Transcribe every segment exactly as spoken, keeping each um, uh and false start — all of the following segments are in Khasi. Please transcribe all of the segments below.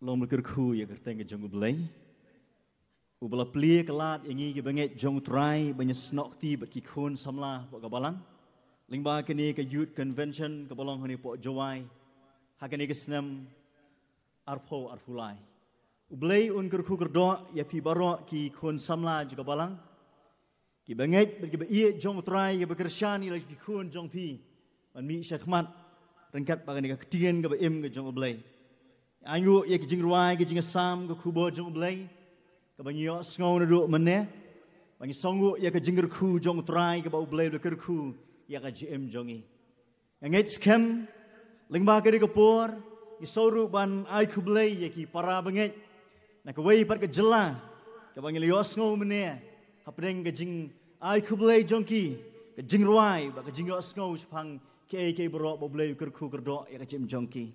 Long ba la kyrkhu ïa ka kyrteng ka jong U Blei, uba la plie ka lad ïa ngi ki bangeit jong U Trai ban ïasnoh kti bad ki khun samla hapoh ka balang, lyngba kane ka Youth Convention kaba long hangne hapoh Jowai ha kane ka snem arphew arphew lai. U Blei un kyrkhu kyrdoh ïa phi baroh ki khun samla jong ka balang, ki bangeit bad ki baieit jong U Trai, ki ba kyrshan ïa la ki khun jong phi ban mih shakhmat ryngkat bad kane ka ktien kaba im ka jong U Blei. Ainguh ïa ka jingrwai ka jingïasam ka khubor jong U Blei kaba ngi ïohsngew naduh mynne, ba ngi sngewnguh ïa ka jingkyrkhu jong U Trai kaba U Blei u la kyrkhu ïa ka jingim jong ngi. Nga ngeit skhem lyngba kane ka por ngi sngew ruh ban ai khublei ïa ki para bangeit na kawei pat ka jylla kaba ngi la ïohsngew mynne hapdeng ka jingai khublei jong ki, ka jingrwai bad ka jingïohsngew shaphang kiei kiei baroh ba U Blei u kyrkhu kyrdoh ïa ka jingim jong ki.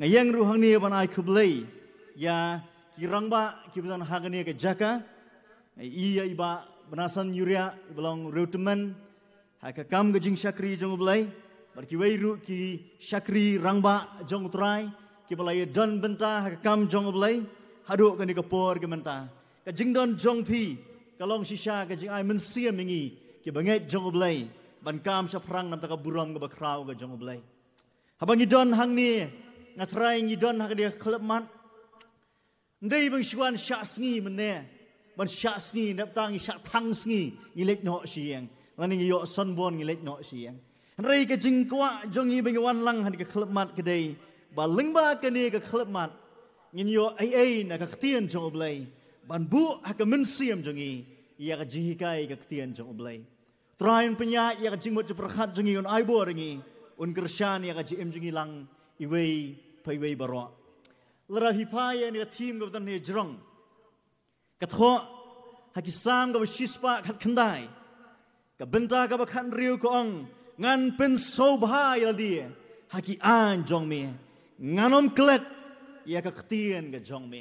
Nga ïeng ruh hangne ban ai khublei ïa ki rangbah kiba don ha kane ka jaka. Nga ïohi ïa i Bah Banasan Ïuriah iba long riewtymmen ha ka kam ka jingshakri jong U Blei, bad kiwei ruh ki shakri rangbah jong U Trai kiba la ïadon bynta ha ka kam jong U Blei haduh kane ka por ka mynta. Ka jingdon jong phi ka long shisha ka jingai mynsiem ïa ngi ki bangeit jong U Blei ban kam shaphrang na ka bynta ka burom kaba khraw ka jong U Blei. Haba ngi don hangne, nga tharai ngi don ha kane ka khyllipmat, ym dei ba ngi shu wan shah sngi mynne, ban shah sngi, nangta ngi shah thang sngi ngi leit noh sha ïing, lane ngi ïoh sanbun ngi leit noh sha ïing. Hynrei ka jingkwah jong ngi ba ngi wan lang ha kane ka khyllipmat ka dei ba lyngba kane ka khyllipmat ngin ïoh ei ei na ka ktien jong U Blei ban buh ha ka mynsiem jong ngi ïa ka jinghikai ka ktien jong U Blei. Trai un pynïaid ïa ka jingmut jingpyrkhat jong ngi, un ai bor ïa ngi, un kyrshan ïa ka jingim jong ngi lang iwei pa iwei baroh. Lada phi phai ïa kane ka theme kaba don hangne jrong, ka thoh ha ki Salm kaba shispah khatkhyndai, ka bynta kaba khathynriew ka ong, ngan pynsngewbha ïa lade ha ki aiñ jong me, ngan ym klet ïa ka ktien ka jong me.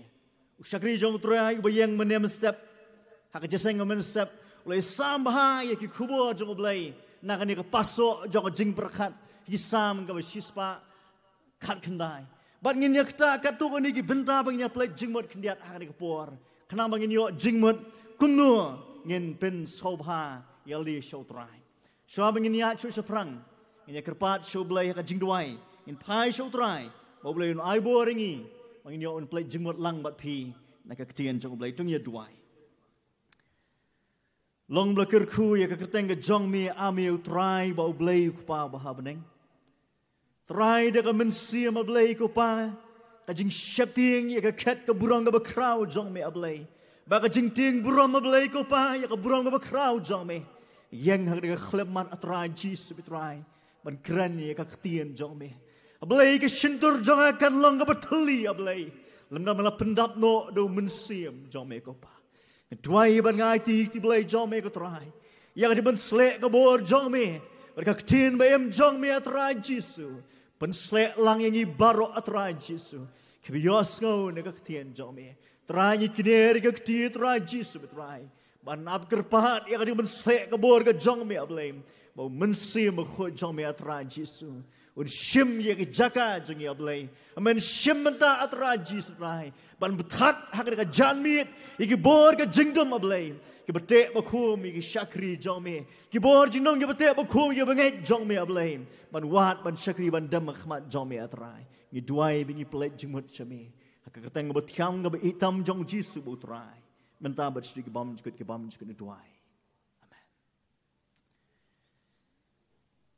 U shakri jong U Trai uba ïeng mynne mynstep ha ka jingïaseng mynstep u la ïasam bha ïa ki khubor jong U Blei na kane ka pasoh jong ka jingpyrkhat, ki Salm kaba shispah khatkhyndai. Bad ngin ïa ktah katto katne ki bynta ba ngin ïa pynleit jingmut khyndiat ha kane ka por, khnang ba ngin ïoh jingmut kumno ngin pynsngewbha ïa lade sha U Trai. Shuwa ba ngin ïaid shuh shaphrang, ngin ïa kyrpad sha U Blei ha ka jingduwai, ngin phai sha U Trai ba U Blei un ai bor ïa ngi ba ngin ïoh, un pynleit jingmut lang bad phi na ka ktien jong U Blei. To ngin ïa duwai. Long ba la kyrkhu ïa ka kyrteng ka jong me, A me U Trai, ba U Blei U Kpa uba ha bneng. Trai, da ka mynsiem, A Blei ko Pa, ka jingsheptieng ïa ka khet ka burom kaba khraw jong me, A Blei, bad ka jingtieng burom, A Blei ko Pa, ïa ka burom kaba khraw jong me. Ïeng ha kane ka khyllipmat, A Trai Jisu, A Trai, ban kren ïa ka ktien jong me. A Blei, ka shyntur jong nga kan long kaba thylli, A Blei, lymda me la pyndap noh da U Mynsiem jong me ko Pa. Nga duwai bad nga aiti, A Blei jong me ko Trai, ïa ka jingpynsleh ka bor jong me bad ka ktien ba im jong me, A Trai Jisu. Pynsleh lang ïa ngi baroh, A Trai Jisu, kiba ïohsngew na ka ktien jong me. Trai, ngi kner ïa ka kti, A Trai Jisu, A Trai, ban ap kyrpad ïa ka jingpynsleh ka bor ka jong me, A Blei, ba U Mynsiem Bakhuid jong me, A Trai Jisu, un shim ïa ka jaka jong ngi, A Blei. Men shim mynta, A Trai Jisu, A Trai, ban pynthat ha kane ka janmiet ïa ki bor ka jingdum, A Blei, kiba teh ba khum ïa ki shakri jong me, ki bor jingdum kiba teh ba khum ïa ki bangeit jong me, A Blei, ban wad, ban shakri, ban dem ha khmat jong me, A Trai. Ngi duwai ba ngi pynleit jingmut sha me ha ka kyrteng kaba thiang kaba ïeit tam jong U Jisu ba U Trai, mynta bad shaduh ki bymjukut ki bymjukut, ngi duwai. Amen.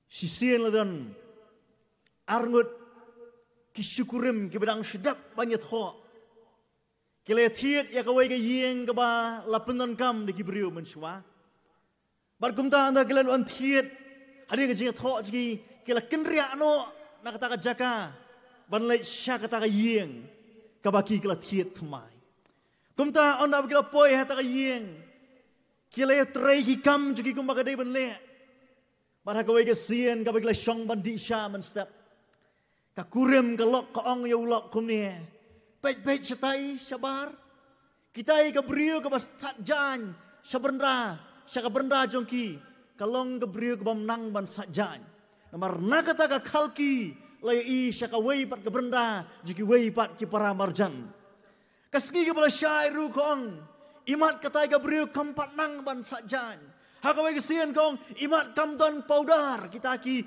Shisien la don arngut ki shikurim kiba dang shu dep ban ïathoh. Ki la ïathied ïa kawei ka ïing kaba la pyndonkam da ki briew mynshuwa. Bad kumta ynda ki la wan thied, hadien ka jingïathoh jong ki, ki la kynriah noh na kata ka jaka ban leit sha kata ka ïing kaba ki, ki la thied thymmai. Kumta ynda ba ki la poi ha kata ka ïing, ki la ïatrei ki kam jong ki kumba ka dei ban leh. Bad ha kawei ka sien kaba ki la shong ban dih sha mynstep, ka kurim ka lok ka ong ïa u lok kumne: "Peit, peit shatai shabar. Kitai ka briew kaba sat jaiñ sha brynda, sha ka brynda jong ki, ka long ka briew kabym nang ban sat jaiñ. Namar na kata ka khalki la ïohi sha kawei pat ka brynda jong kiwei pat ki para marjan." Ka sngi kaba la shai ruh ka ong, imat kata ka briew kam pat nang ban sait jaiñ. Ha kawei ka sien ka ong, imat kam don powder, kita ki,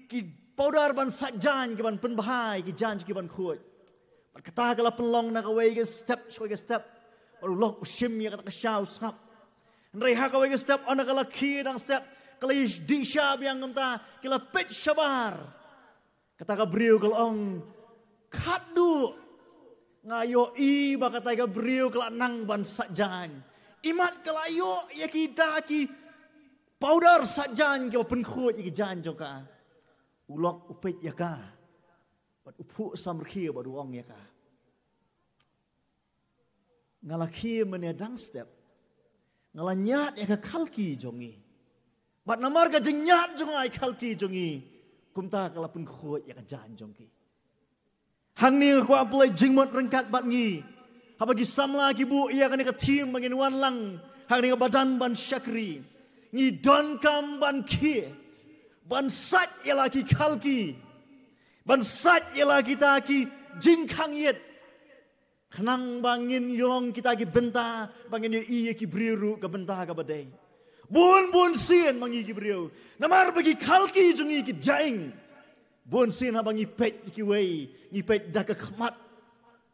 ki powder ban sait jaiñ, ki ban pynbha ïa ki jaiñ ki ban khuid. Bad kata ka la pynlong na kawei ka step sha kawei ka step. Bad u lok u shim ïa kata ka sha u sngap. Hynrei ha kawei ka step, ynda ka la khie dang step, ka la dih sha biang kumta, ki la peit shabar. Kata ka briew ka la ong, khatduh nga ïohi ba kata ka briew ka la nang ban sait jaiñ. Imat ka la ïoh ïa kita ki powder sait jaiñ kiba pynkhuid ïa ki jaiñ jong ka. U lok u peit ïa ka. Bad u phuh samrkhie bad u ong ïa ka, nga la khie mynne dang step. Nga la ñiad ïa ka khalki jong ngi. Bad namar ka jingñiad jong nga ïa ka khalki jong ngi, kumta ka la pynkhuid ïa ka jaiñ jong ki. Hangne nga kwah pynleit jingmut ryngkat bad ngi. Haba ki samla ki buh ïa kane ka theme ba ngin wan lang hangne ka madan ban shakri, ngi donkam ban khie, ban sait ïa la ki khalki, ban sait ïa la kita ki jingkhang ïit. Khnang ba ngin ïoh long kita ki bynta, ba ngin ïohi ïa ki briew ruh ka bynta kaba dei. Bun bun sien ma ngi ki briew, namar ba ki khalki jong ngi ki jaing. Bun sien haba ngi peit ïa kiwei, ngi peit da ka khmat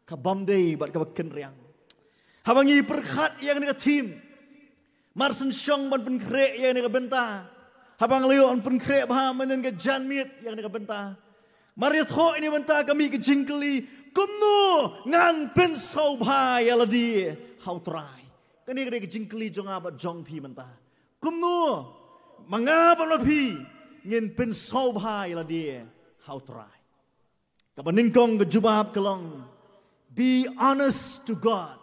ka bym dei bad kaba kynriang. Haba ngi pyrkhat ïa kane ka theme, mar shen shong ban pynkhreh ïa kane ka bynta, haba nga la ïoh ban pynkhreh bha mynhynnin ka janmiet ïa kane ka bynta, mar ïathuh ïa kane ka bynta ka mih ka jingkylli, kumno ngan pynsngewbha ïa lade ha U Trai? Kane ka dei ka jingkylli jong nga bad jong phi mynta. Kumno ma nga bad ma phi ngin pynsngewbha ïa lade ha U Trai? Kaba nyngkong ka jubab ka long, be honest to God.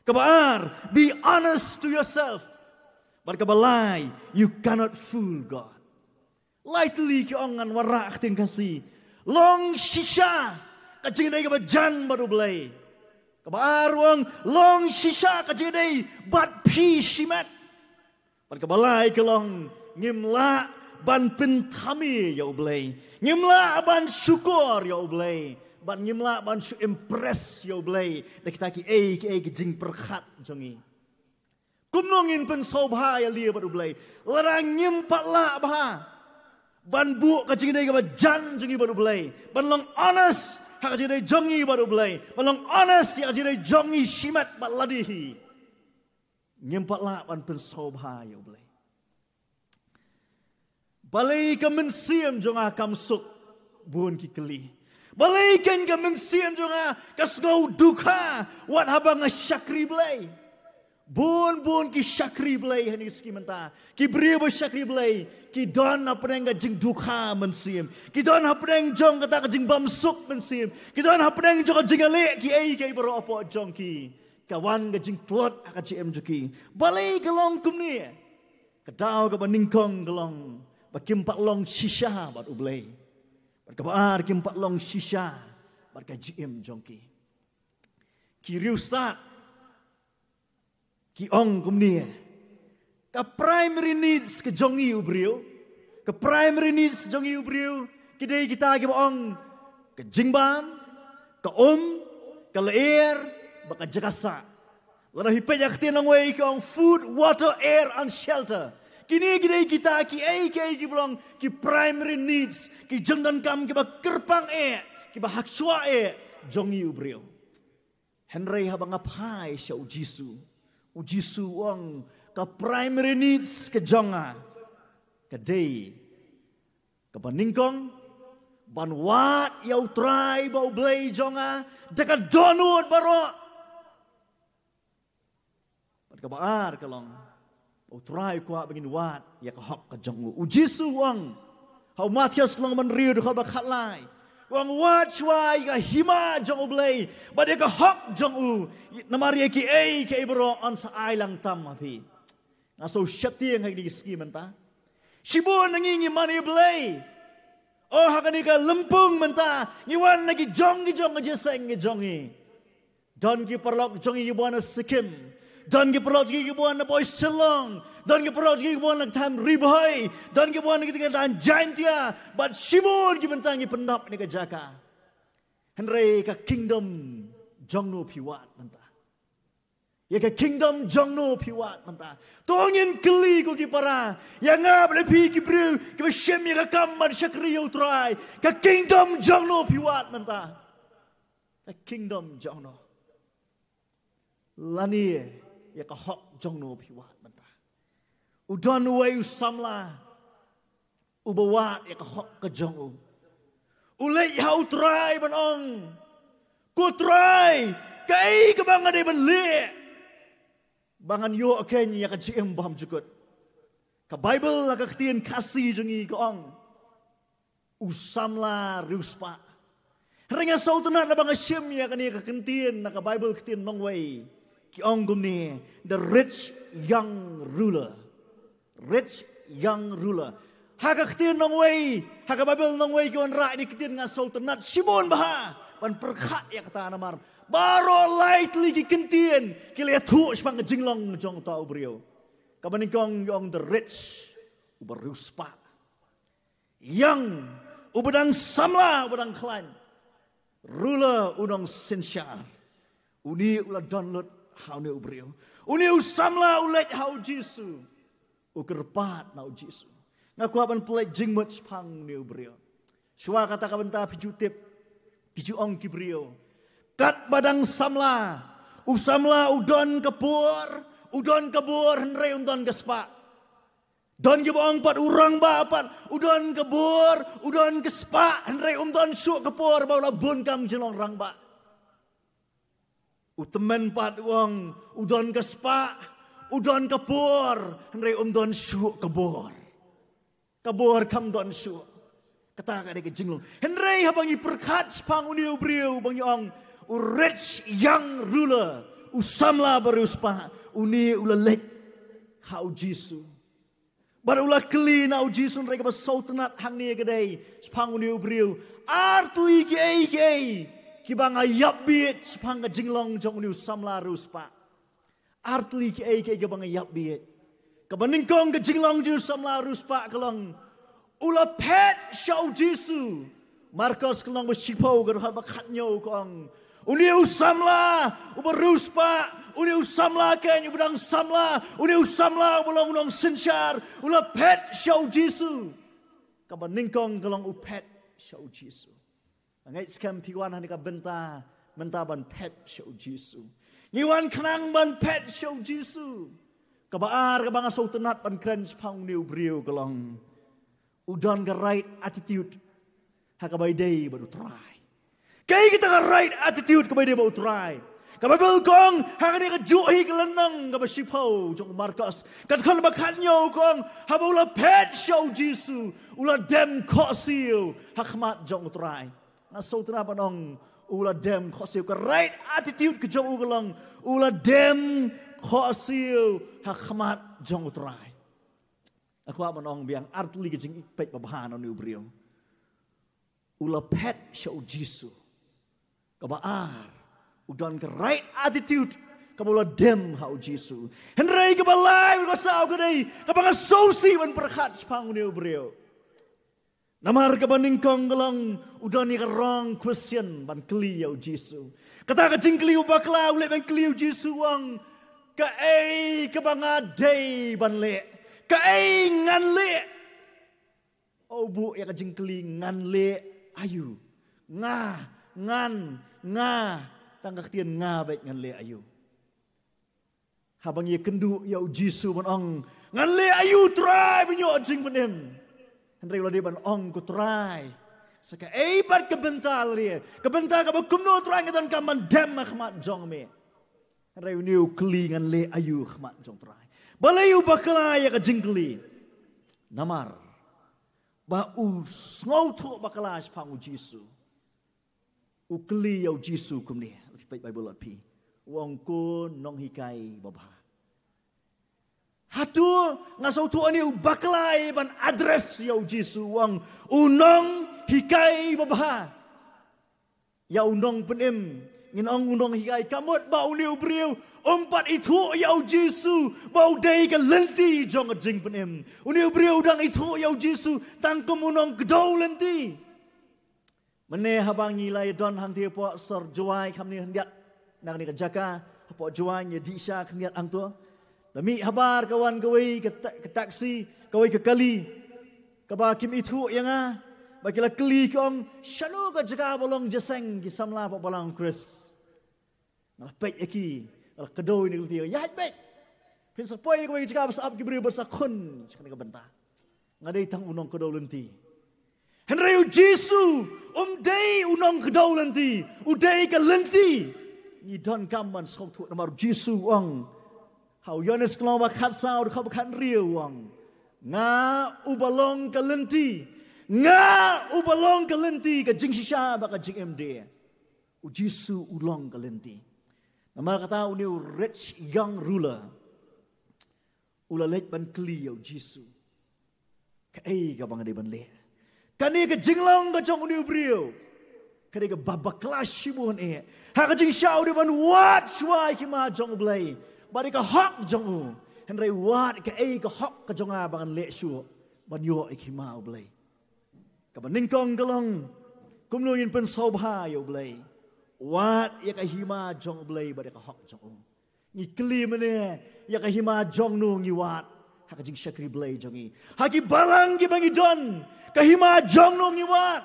Kaba ar, be honest to yourself. Bad kaba lai, you cannot fool God. Lai tylli ki ong, ngan wanrah ha ka ktien Khasi, long shisha ka jingïadei kaba jan bad U Blei. Kaba ar u ong, long shisha ka jingïadei bad phi shimet. Bad kaba lai ka long, ngim lah ban pynthame ïa U Blei. Ngim lah ban shukor ïa U Blei. Bad ngim lah ban shu impress ïa U Blei da kita kiei kiei ki jingpyrkhat jong ngi. Kumno ngin pynsngewbha ïa lade bad U Blei lada ngim pat lah bha ban buh ka jingïadei kaba jan jong ngi bad U Blei, ban long honest ha ka jingïadei jong ngi bad U Blei, ban long honest ïa ka jingïadei jong ngi shimet bad lade hi? Ngim pat lah ban pynsngewbha ïa U Blei. Balei ka mynsiem jong nga kam suk? Bun ki kylli. Balei kan ka mynsiem jong nga ka sngew dukha wat haba nga shakri Blei? Bun bun ki shakri Blei ha kine ki sngi mynta. Ki briew ba shakri Blei ki don hapdeng ka jingdukha mynsiem. Ki don hapdeng jong kata ka jingbymsuk mynsiem. Ki don hapdeng jong ka jingïaleh kiei kiei baroh hapoh jong ki. Ka wan ka jingtlot ha ka jingim jong ki. Balei ka long kumne? Ka daw kaba nyngkong ka long ba kim pat long shisha bad U Blei. Bad kaba ar, kim pat long shisha bad ka jingim jong ki. Ki riewstad ki ong kumne, ka primary needs ka jong ngi u briew, ka primary needs jong ngi u briew ki dei kita kiba ong, ka jingbam, ka um, ka lyer, bad ka jaka sah. Lada phi peit ha ka ktien nongwei ka ong food, water, air and shelter. Kine ki dei kita kiei kiei kiba long ki primary needs, ki jingdonkam kiba kyrpang eh, kiba hashwa eh jong ngi u briew. Hynrei haba nga phai sha U Jisu, U Jisu u ong, ka primary needs ka jong nga ka dei, kaba nyngkong, ban wad ïa U Trai bad U Blei jong nga da ka dohnud baroh. Bad kaba ar ka long, U Trai u kwah ba ngin wad ïa ka hok ka jong u. U Jisu u ong ha u Mathaios lynnong ba hynriew dkhot ba khatlai, u ong, wad shuwa ïa ka hima jong U Blei bad ïa ka hok jong u, namar ïa kiei kiei baroh yn sa ai lang tam ha phi. Nga sngew sheptieng ha kine ki sngi mynta. Shibun na ngi ngi mane Blei. Oh, ha kane ka lympung mynta ngi wan na ki jong ki jong ka jingïaseng ka jong ngi. Don ki paralok jong ngi kiba wan na Sikkim. Don ki paralok jong ngi kiba wan na Shillong. Don ki paralok jong ngi kiba wan na ka thaiñ Ri Bhoi. Don kiba wan na ka thaiñ Jaintia. Bad shibun ki bynta ngi pyndap na ka jaka. Hynrei ka kingdom jong no phi wad mynta? Ïa ka kingdom jong no phi wad mynta? To ngin kylli ko ki para, ïa nga bad phi ki briew kiba shim ïa ka kam ban shakri ïa u Trai. Ka kingdom jong no phi wad mynta? Ka kingdom jong no, lane ïa ka hok jong no phi wad mynta? U don uwei u samla uba wad ïa ka hok ka jong u. U leit ha u Trai ban ong, ko Trai, kaei kaba nga dei ban leh ba ngan ïoh khein ïa ka jingim bymjukut? Ka Baibl ha ka ktien Khasi jong ngi ka ong, u samla riewspah. Hynrei nga sngewtynnat lada nga shim ïa kane ka kyntien na ka Baibl ktien nongwei, ki ong kumne, the rich young ruler. Rich young ruler. Ha ka ktien nongwei, ha ka Baibl nongwei ki wanrah ïa kane ka kyntien, nga sngewtynnat shibun bha ban pyrkhat ïa kata namar baroh lai tylli ki kyntien ki la ïathuh shaphang ka jinglong jong uta u briew. Kaba nyngkong ki ong the rich, uba riewspah. Young, uba dang samla, uba dang khlaiñ. Ruler, u nongsynshar. Une u la don lut ha une u briew. Une u samla u leit ha u Jisu. U kyrpad na u Jisu. Nga kwah ban pynleit jingmut shaphang une u briew. Shuwa kata ka bynta phi ju tip, phi ju ong ki briew, katba dang samla, u samla u don ka bor, u don ka bor hynrei um don ka spah. Don kiba ong pat u rangbah pat u don ka bor, u don ka spah, hynrei um don shuh ka por ba u la bun kam jinglong rangbah. U tymmen pat u ong u don ka spah, u don ka por, hynrei um don shuh ka bor. Ka bor kam don shuh. Kata ka dei ka jinglong. Hynrei haba ngi pyrkhat shaphang une u briew ba ngi ong u rich young ruler, u samla ba riewspah, une u la leit ha u Jisu. Bad u la kylli na u Jisu, hynrei kaba sngewtynnat hangne ka dei shaphang une u briew, ar tylli kiei kiei kiba nga ïap bieit shaphang ka jinglong jong une u samla riewspah. Ar tylli kiei kiei kiba nga ïap bieit. Kaba nyngkong ka jinglong jong u samla riewspah ka long, u la phet sha u Jisu. Markos ka lynnong ba shiphew ka dkhot ba khathynñiew ka ong, une u samla uba riewspah, une u samla keiñ uba dang samla, une u samla uba long u nongsynshar, u la phet sha u Jisu. Kaba nyngkong ka long u phet sha u Jisu. Nga ngeit skhem phi wan ha kane ka bynta mynta ban phet sha u Jisu. Ngi wan khnang ban phet sha u Jisu. Kaba ar kaba nga sngewtynnat ban kren shaphang une u briew ka long, u don ka right attitude ha kaba ïadei bad u Trai. Kaei kata ka right attitude kaba ïadei bad u Trai? Ka Baibl ka ong ha kane kajuh hi ka lynnong kaba shiphew jong u Markos, ka dkhot ba khathynñiew ka ong, haba u la phet sha u Jisu u la dem khohsiew ha khmat jong u Trai. Nga sngewtynnat ban ong, u la dem khohsiew. Ka right attitude ka jong u ka long, u la dem khohsiew ha khmat jong u Trai. Nga kwah ban ong biang ar tylli ka jingpeit babha na une u briew. U la phet sha u Jisu. Kaba ar, u don ka right attitude kaba u la dem ha u Jisu. Hynrei kaba lai bad kaba saw ka dei kaba nga sngewsih ban pyrkhat shaphang une u briew. Namar kaba nyngkong ka long, u don ïa ka wrong question ban kylli ïa u Jisu. Kata ka jingkylli uba bakla, u leit ban kylli ïa u Jisu, u ong, kaei kaba nga dei ban leh? Kaei ngan leh? U buh ïa ka jingkylli ngan leh aïu. Nga, ngan, nga. Tang ka ktien nga beit, ngan leh aïu. Haba ngi ïakynduh ïa u Jisu ban ong, ngan leh aïu Trai ban ïoh jingpynim? Hynrei u la dei ban ong, ko Trai, sa kaei pat ka bynta lade, ka bynta kaba kumno Trai nga donkam ban dem ha khmat jong me? Hynrei une u kylli ngan leh aïu ha khmat jong Trai. Balei u bakla ïa ka jingkylli? Namar ba u sngewthuh bakla shaphang u Jisu. U kylli ïa u Jisu kumne, peit Baibl lut phi. U ong, ko nonghikai babha. Hato nga sngewthuh une u bakla ïa ban address ïa u Jisu, u ong, u nonghikai babha. Ïa u nongpynim ngin ong u nonghikai, ka mut ba une u briew um pat ithuh ïa u Jisu ba u dei ka lynti jong ka jingpynim. Une u briew u dang ithuh ïa u Jisu tang kum u nongkdew lynti. Mynne haba ngi la ïadon hangtei hapoh sor Jowai khamne khyndiat, Na kane ka jaka hapoh Jowai, ïa dih sha khyndiat hangto. Da mih habar ka wan kawei ka ta-, ka taxi, kawei ka kali, kaba kim ithuh ïa nga, ba ki la kylli ki ong, shano ka jaka ba long jingïaseng ki samla hapoh Balang Khrist. Nga la peit ïa ki, nga la kdew ïa ki, ïaid beit. Phin sa poi ïa kawei ka jaka ba sa ap ki briew ba sa khun sha kane ka bynta. Nga dei tang u nongkdew lynti. Hynrei u Jisu um dei u nongkdew lynti, u dei ka lynti. Ngi donkam ban sngewthuh namar u Jisu u ong ha u Ïoannis ka lynnong ba khatsaw, dkhot ba khathynriew u ong, nga uba long ka lynti, nga uba long ka lynti, ka jingshisha bad ka jingim de. U Jisu u long ka lynti. Namar kata une u rich young ruler u la leit ban kylli ïa u Jisu, kaei kaba nga dei ban leh? Kane ka jinglong ka jong une u briew ka dei kaba bakla shibun eh. Ha ka jingshisha u dei ban wad shuwa ïa ka hima jong U Blei, ba dei ka hok jong u. Hynrei wad kaei ka hok ka jong nga ba ngan leh shuh ban ïoh ïa ka hima U Blei? Kaba nyngkong ka long, kumno ngin pynsngewbha ïa U Blei? Wad ïa ka hima jong U Blei ba dei ka hok jong u. Ngi kylli mynne, ïa ka hima jong no ngi wad ha ka jingshakri Blei jong ngi? Ha ki balang kiba ngi don, ka hima jong no ngi wad?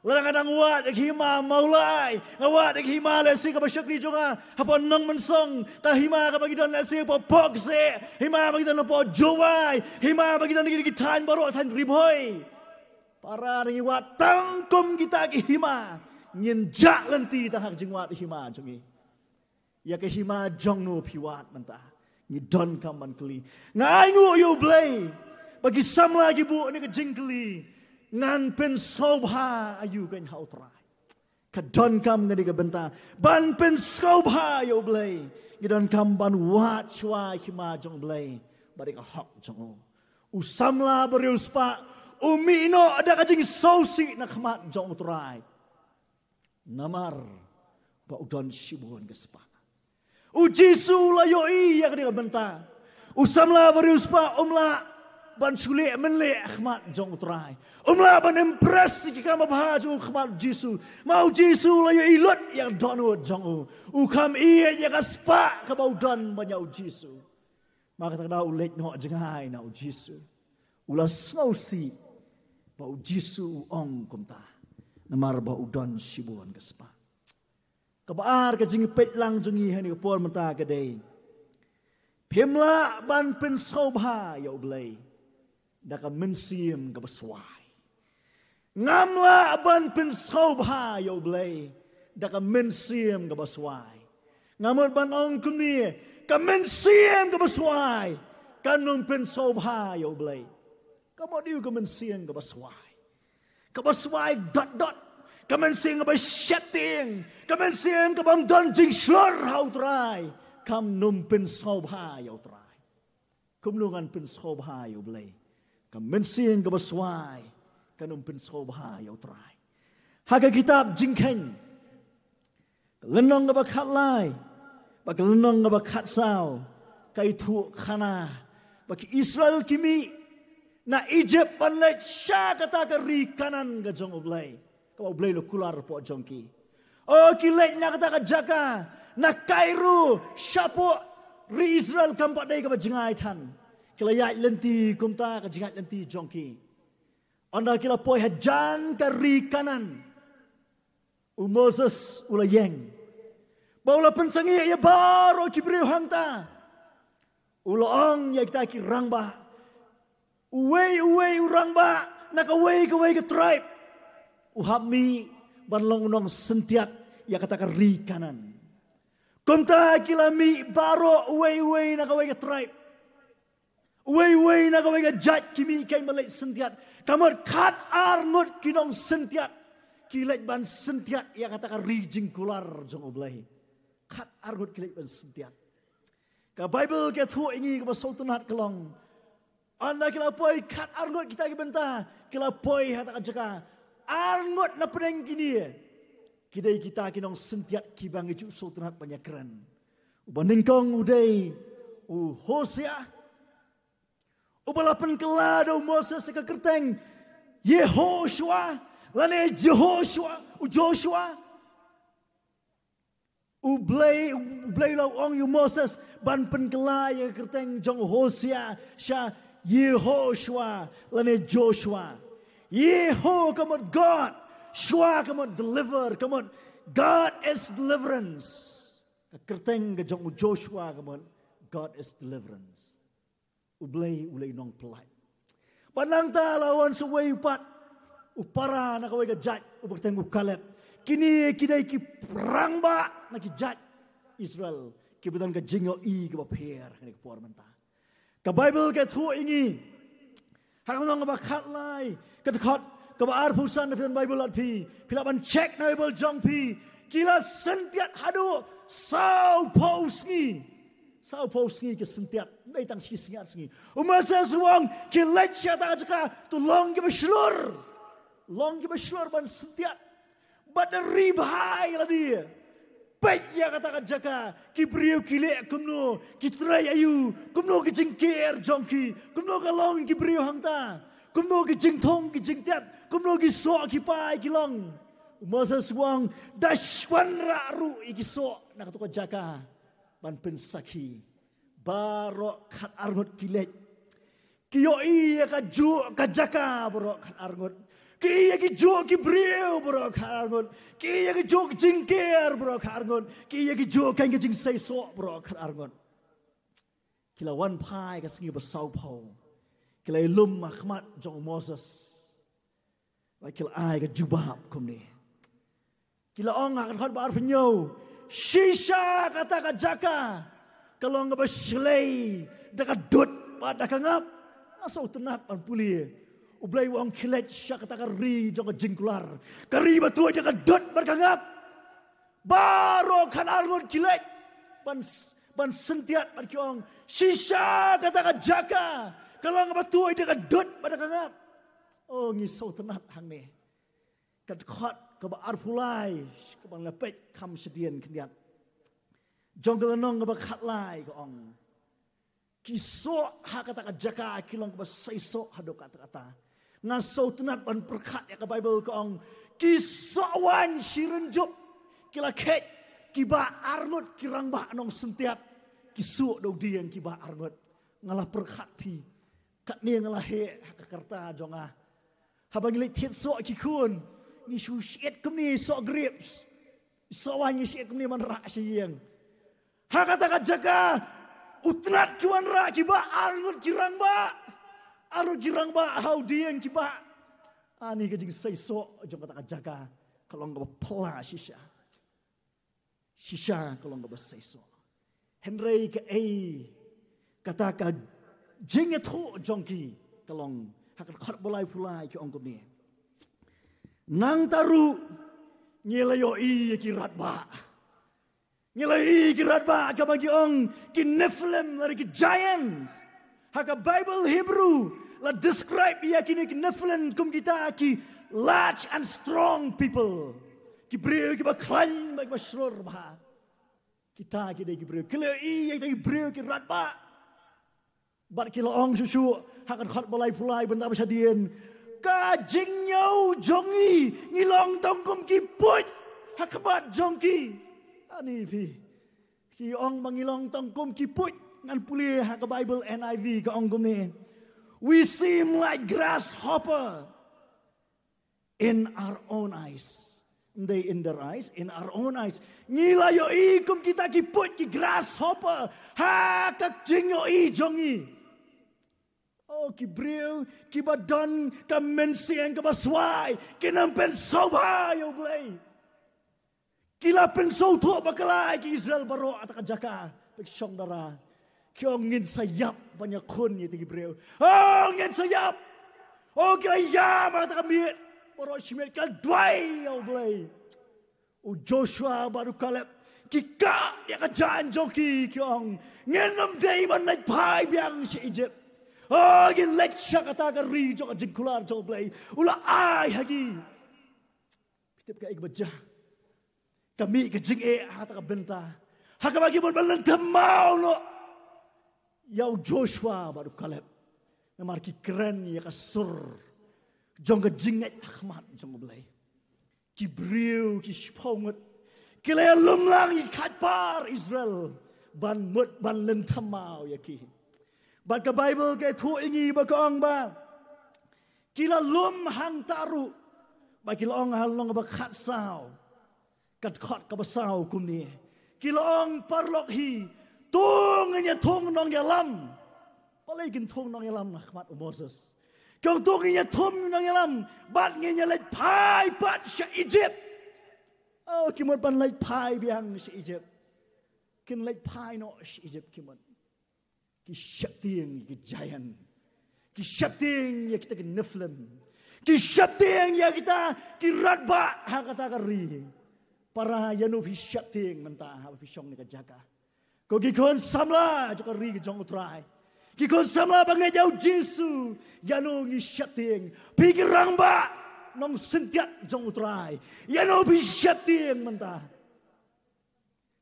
Lada nga dang wad ïa ka hima Mawlai, nga wad ïa ka hima lehse kaba shakri jong nga hapoh Nongmynsong, ka hima kaba ngi don lehse hapoh Pohkseh, hima ba ngi don hapoh Jowai, hima ba ngi don ha ki thaiñ baroh, thaiñ Ri Bhoi. Para, ngi wad tang kum kita ki hima, ngin jah lynti tang ha ka jingwad hima jong ngi. Ïa ka hima jong no phi wad mynta? Ngi donkam ban kylli. Nga ainguh ïa U Blei ba ki samla ki buh ïa ka jingkylli, ngan pynsngewbha aïu kein ha U Trai? Ka donkam kane ka bynta ban pynsngewbha ïa U Blei. Ngi donkam ban wad shuwa ïa ka hima jong U Blei ba dei ka hok jong u. U samla ba riewspah u mih noh da ka jingsngewsih na khmat jong U Trai, namar ba u don shibun ka spah. U Jisu u la ïohi ïa kane ka bynta. U samla ba riewspah um lah ban shu leh mynleh ha khmat jong U Trai. Um lah ban impress ïa ki kam babha jong u ha khmat U Jisu. Ma u Jisu u la ïohi lut ïa ka dohnud jong u. U kham ïeit ïa ka spah kaba u don ban ïa U Jisu. Ma kata ka daw u leit noh jngai na U Jisu. U la sngewsih ba U Jisu u ong kumta, namar ba u don shibun ka spah. Kaba ar ka jingpeit lang jong ngi ha kane ka por mynta ka dei, phim lah ban pynsngewbha ïa U Blei da ka mynsiem kaba swai. Ngam lah ban pynsngewbha ïa U Blei da ka mynsiem kaba swai. Nga mut ban ong kumne, ka mynsiem kaba swai kan ym pynsngewbha ïa U Blei. Ka mut aïu ka mynsiem kaba swai? Kaba swai dot dot. Ka mynsiem kaba sheptieng, ka mynsiem kaba ym don jingshlur ha U Trai, kam nym pynsngewbha ïa U Trai. Kumno ngan pynsngewbha ïa U Blei? Ka mynsiem kaba swai kan nym pynsngewbha ïa U Trai. Ha ka kitab Jingkheiñ, ka lynnong kaba khatlai bad ka lynnong kaba khatsaw, ka ïathuh khana ba ki Israel ki mih na Ijipt ban leit sha kata ka ri Kanaan ka jong U Blei, kaba U Blei u la kular hapoh jong ki. O, ki leit na kata ka jaka, na Kairo, shapoh ri Israel, kam pat dei kaba jngai than. Ki la ïaid lynti kumta, ka jingïaid lynti jong ki. Ynda ki la poi hajan ka ri Kanaan, u Moses u la ïeng bad u la pynsangeh ïa baroh ki briew hangta. U la ong ïa kita ki rangbah, uwei uwei u rangbah na kawei kawei ka tribe, u hap mih ban long u nongsyntiat ïa kata ka ri Kanaan. Kumta ki la mih baroh, uwei uwei na kawei ka tribe. Uwei uwei na kawei ka jait ki mih kein ban leit syntiat. Ka mut khatar ngut ki nongsyntiat ki leit ban syntiat ïa kata ka ri jingkular jong U Blei. Khatar ngut ki leit ban syntiat. Ka Baibl ka ïathuh ïa ngi kaba sngewtynnat ka long, ynda ki la poi khatar ngut kita ki bynta, ki la poi ha kata ka jaka, ar ngut na pdeng kine ki dei kita ki nongsyntiat kiba ngi ju sngewtynnat ban ïakren. Uba nyngkong u dei u Hosea, uba la pynkylla da u Moses ha ka kyrteng Yehoshua, lane Jehoshua, u Joshua. U Blei, U Blei u la ong ïa u Moses ban pynkylla ïa ka kyrteng jong u Hosea sha Yehoshua lane Joshua. Yeho ka mut God, Shua ka mut deliver, ka mut God is deliverance. Ka kyrteng ka jong u Joshua ka mut God is deliverance. U Blei u la ïa nongpyllait. Bad nangta la wan sa uwei pat u para na kawei ka jait uba kyrteng u Kaleb. Kine ki dei ki rangbah na ki jait Israel kiba don ka jingïohi kaba pher ha kane ka por mynta. Ka Baibl ka ïathuh ïa ngi ha ka lynnong kaba khatlai, ka dkhot kaba arphew san, phi don Baibl lad phi, phi lah ban check na Baibl jong phi. Ki la syntiat haduh sawphew sngi. Sawphew sngi ki syntiat, ym dei tang shi sngi ar sngi. U Moses u ong, ki leit sha kata ka jaka, to long kiba shlur. Long kiba shlur ban syntiat. Bad da ri bha ïa lade. Peit ïa kata ka jaka, ki briew ki leh kumno, ki trei aïu, kumno ki jingker jong ki, kumno ka long ki briew hangta, kumno ki jingthung ki jingtiap, kumno ki soh ki pai ki long. U Moses u ong, da shu wanrah ruh ïa ki soh na kata ka jaka ban pynsakhi. Baroh khatar ngut ki leit. Ki ïohi ïa kajuh ka jaka baroh khatar ngut. Ki ïohi ïa kijuh ki briew baroh khatar ngut. Ki ïohi ïa kijuh ki jingker baroh khatar ngut. Ki ïohi ïa kijuh kane ka jingseisoh baroh khatar ngut. Ki la wan phai ka sngi ba sawphew. Ki la ïalum ha khmat jong u Moses. Bad ki la ai ka jubab kumne. Ki la ong ha ka dkhot ba arphew hynñiew, shisha kata ka jaka ka long kaba shlei da ka dud bad da ka ngap. Nga sngewtynnat ban pule. U Blei u ong ki leit sha kata ka ri jong ka jingkular, ka ri ba tuid da ka dud bad ka ngap. Baroh khatar ngut ki leit ban, ban syntiat bad ki ong, shisha kata ka jaka ka long kaba tuid da ka dud bad da ka ngap. Oh, ngi sngewtynnat hangne. Ka dkhot kaba arphew lai, kaba ngi la peit kham shadien khyndiat, jong ka lynnong kaba khatlai ka ong, ki soh ha kata ka jaka ki long kaba seisoh haduh katta katta. Nga sngewtynnat ban pyrkhat ïa ka Baibl ka ong, ki soh waiñ shi rynjup, ki la kheit, kiba arngut ki rangbah nongsyntiat ki suh da u dieng kiba arngut. Nga la pyrkhat phi, katne nga la heh ha ka rta jong nga. Haba ngi leit thied soh ki khun, ngi shu shit kumne soh grapes. Soh waiñ ngi shit kumne ban rah sha ïing. Ha kata ka jaka u tnat ki wanrah kiba arngut ki rangbah. Arngut ki rangbah ha u dieng kiba. Ani ka jingseisoh jong kata ka jaka ka long kaba phylla shisha. Shisha ka long kaba seisoh. Hynrei kaei kata ka jingïathuh jong ki? Ka long ha ka dkhot ba laiphew lai ki ong kumne, nangta ruh ngi la ïohi ïa ki radbah. Ngi la ïohi ïa ki radbah kaba ngi ong ki Nephilim lane ki giants. Ha ka Baibl Hebru la describe ïa kine ki Nephilim kum kita ki large and strong people. Ki briew kiba khlaiñ bad kiba shlur bha. Kita ki dei ki briew, ki la ïohi ïa kita ki briew ki radbah. Bad ki la ong shuh shuh ha ka dkhot ba laiphew lai bynta ba shadien, ka jingñiew jong ngi, ngi long tang kum ki puit ha khmat jong ki. Ani phi, ki ong ba ngi long tang kum ki puit. Ngan pule ha ka Baibl N I V ka ong kumne, we seem like grasshopper in our own eyes. Ym dei in their eyes, in our own eyes. Ngi la ïohi kum kita ki puit, ki grasshopper ha ka jingïohi jong ngi. Oh, ki briew kiba don ka mynsiem kaba swai, kim pynsngewbha ïa U Blei. Ki la pynsngewthuh bakla ïa ki Israel baroh ha kata ka jaka ba ki shong dara. Ki ong ngin sa ïap ban ïakhun ïa kita ki briew. Oh, ngin sa ïap. Oh, ki la ïam ha kata ka miet. Baroh shi miet ki la duwai ïa U Blei. U Joshua bad u Kaleb ki kah ïa ka jaiñ jong ki, ki ong, ngin ym dei ban leit phai biang sha Egypt. Oh, ngin leit sha kata ka ri jong ka jingkular jong U Blei u la ai ha ki. Phi tip kaei kaba jia? Ka mih ka jingeh ha kata ka bynta ha kaba ki mut ban lynthem maw noh ïa u Joshua bad u Kaleb. Namar ki kren ïa ka sur jong ka jingngeit ha khmat jong U Blei. Ki briew ki shiphew ngut Ki la ïalum lang ïa ki khatpar Israel ban mut ban lynthem maw ïa ki. Bad ka Baibl ka ïathuh ïa ngi ba ka ong ba ki la lum hangta ruh, ba ki la ong ha lynnong ba khatsaw, ka dkhot kaba saw kumne. Ki la ong, paralok hi, to ngin ïa thung nongïalam. Balei kin thung nongïalam ha khmat u Moses? Ki ong to ngin ïa thung nongïalam bad ngin ïa leit phai pat sha Egypt. Oh, ki mut ban leit phai biang sha Egypt. Kin leit phai noh sha Egypt ki mut. Ki sheptieng ïa ki giant. Ki sheptieng ïa kita ki Nephilim. Ki sheptieng ïa kita ki radbah ha kata ka ri. Para, ïano phi sheptieng mynta haba phi shong ne ka jaka? Ko ki khun samla jong ka ri ka jong u Trai, ki khun samla ba ngeit ïa u Jisu, ïano ngi sheptieng? Phi ki rangbah nongsyntiat jong u Trai, ïano phi sheptieng mynta?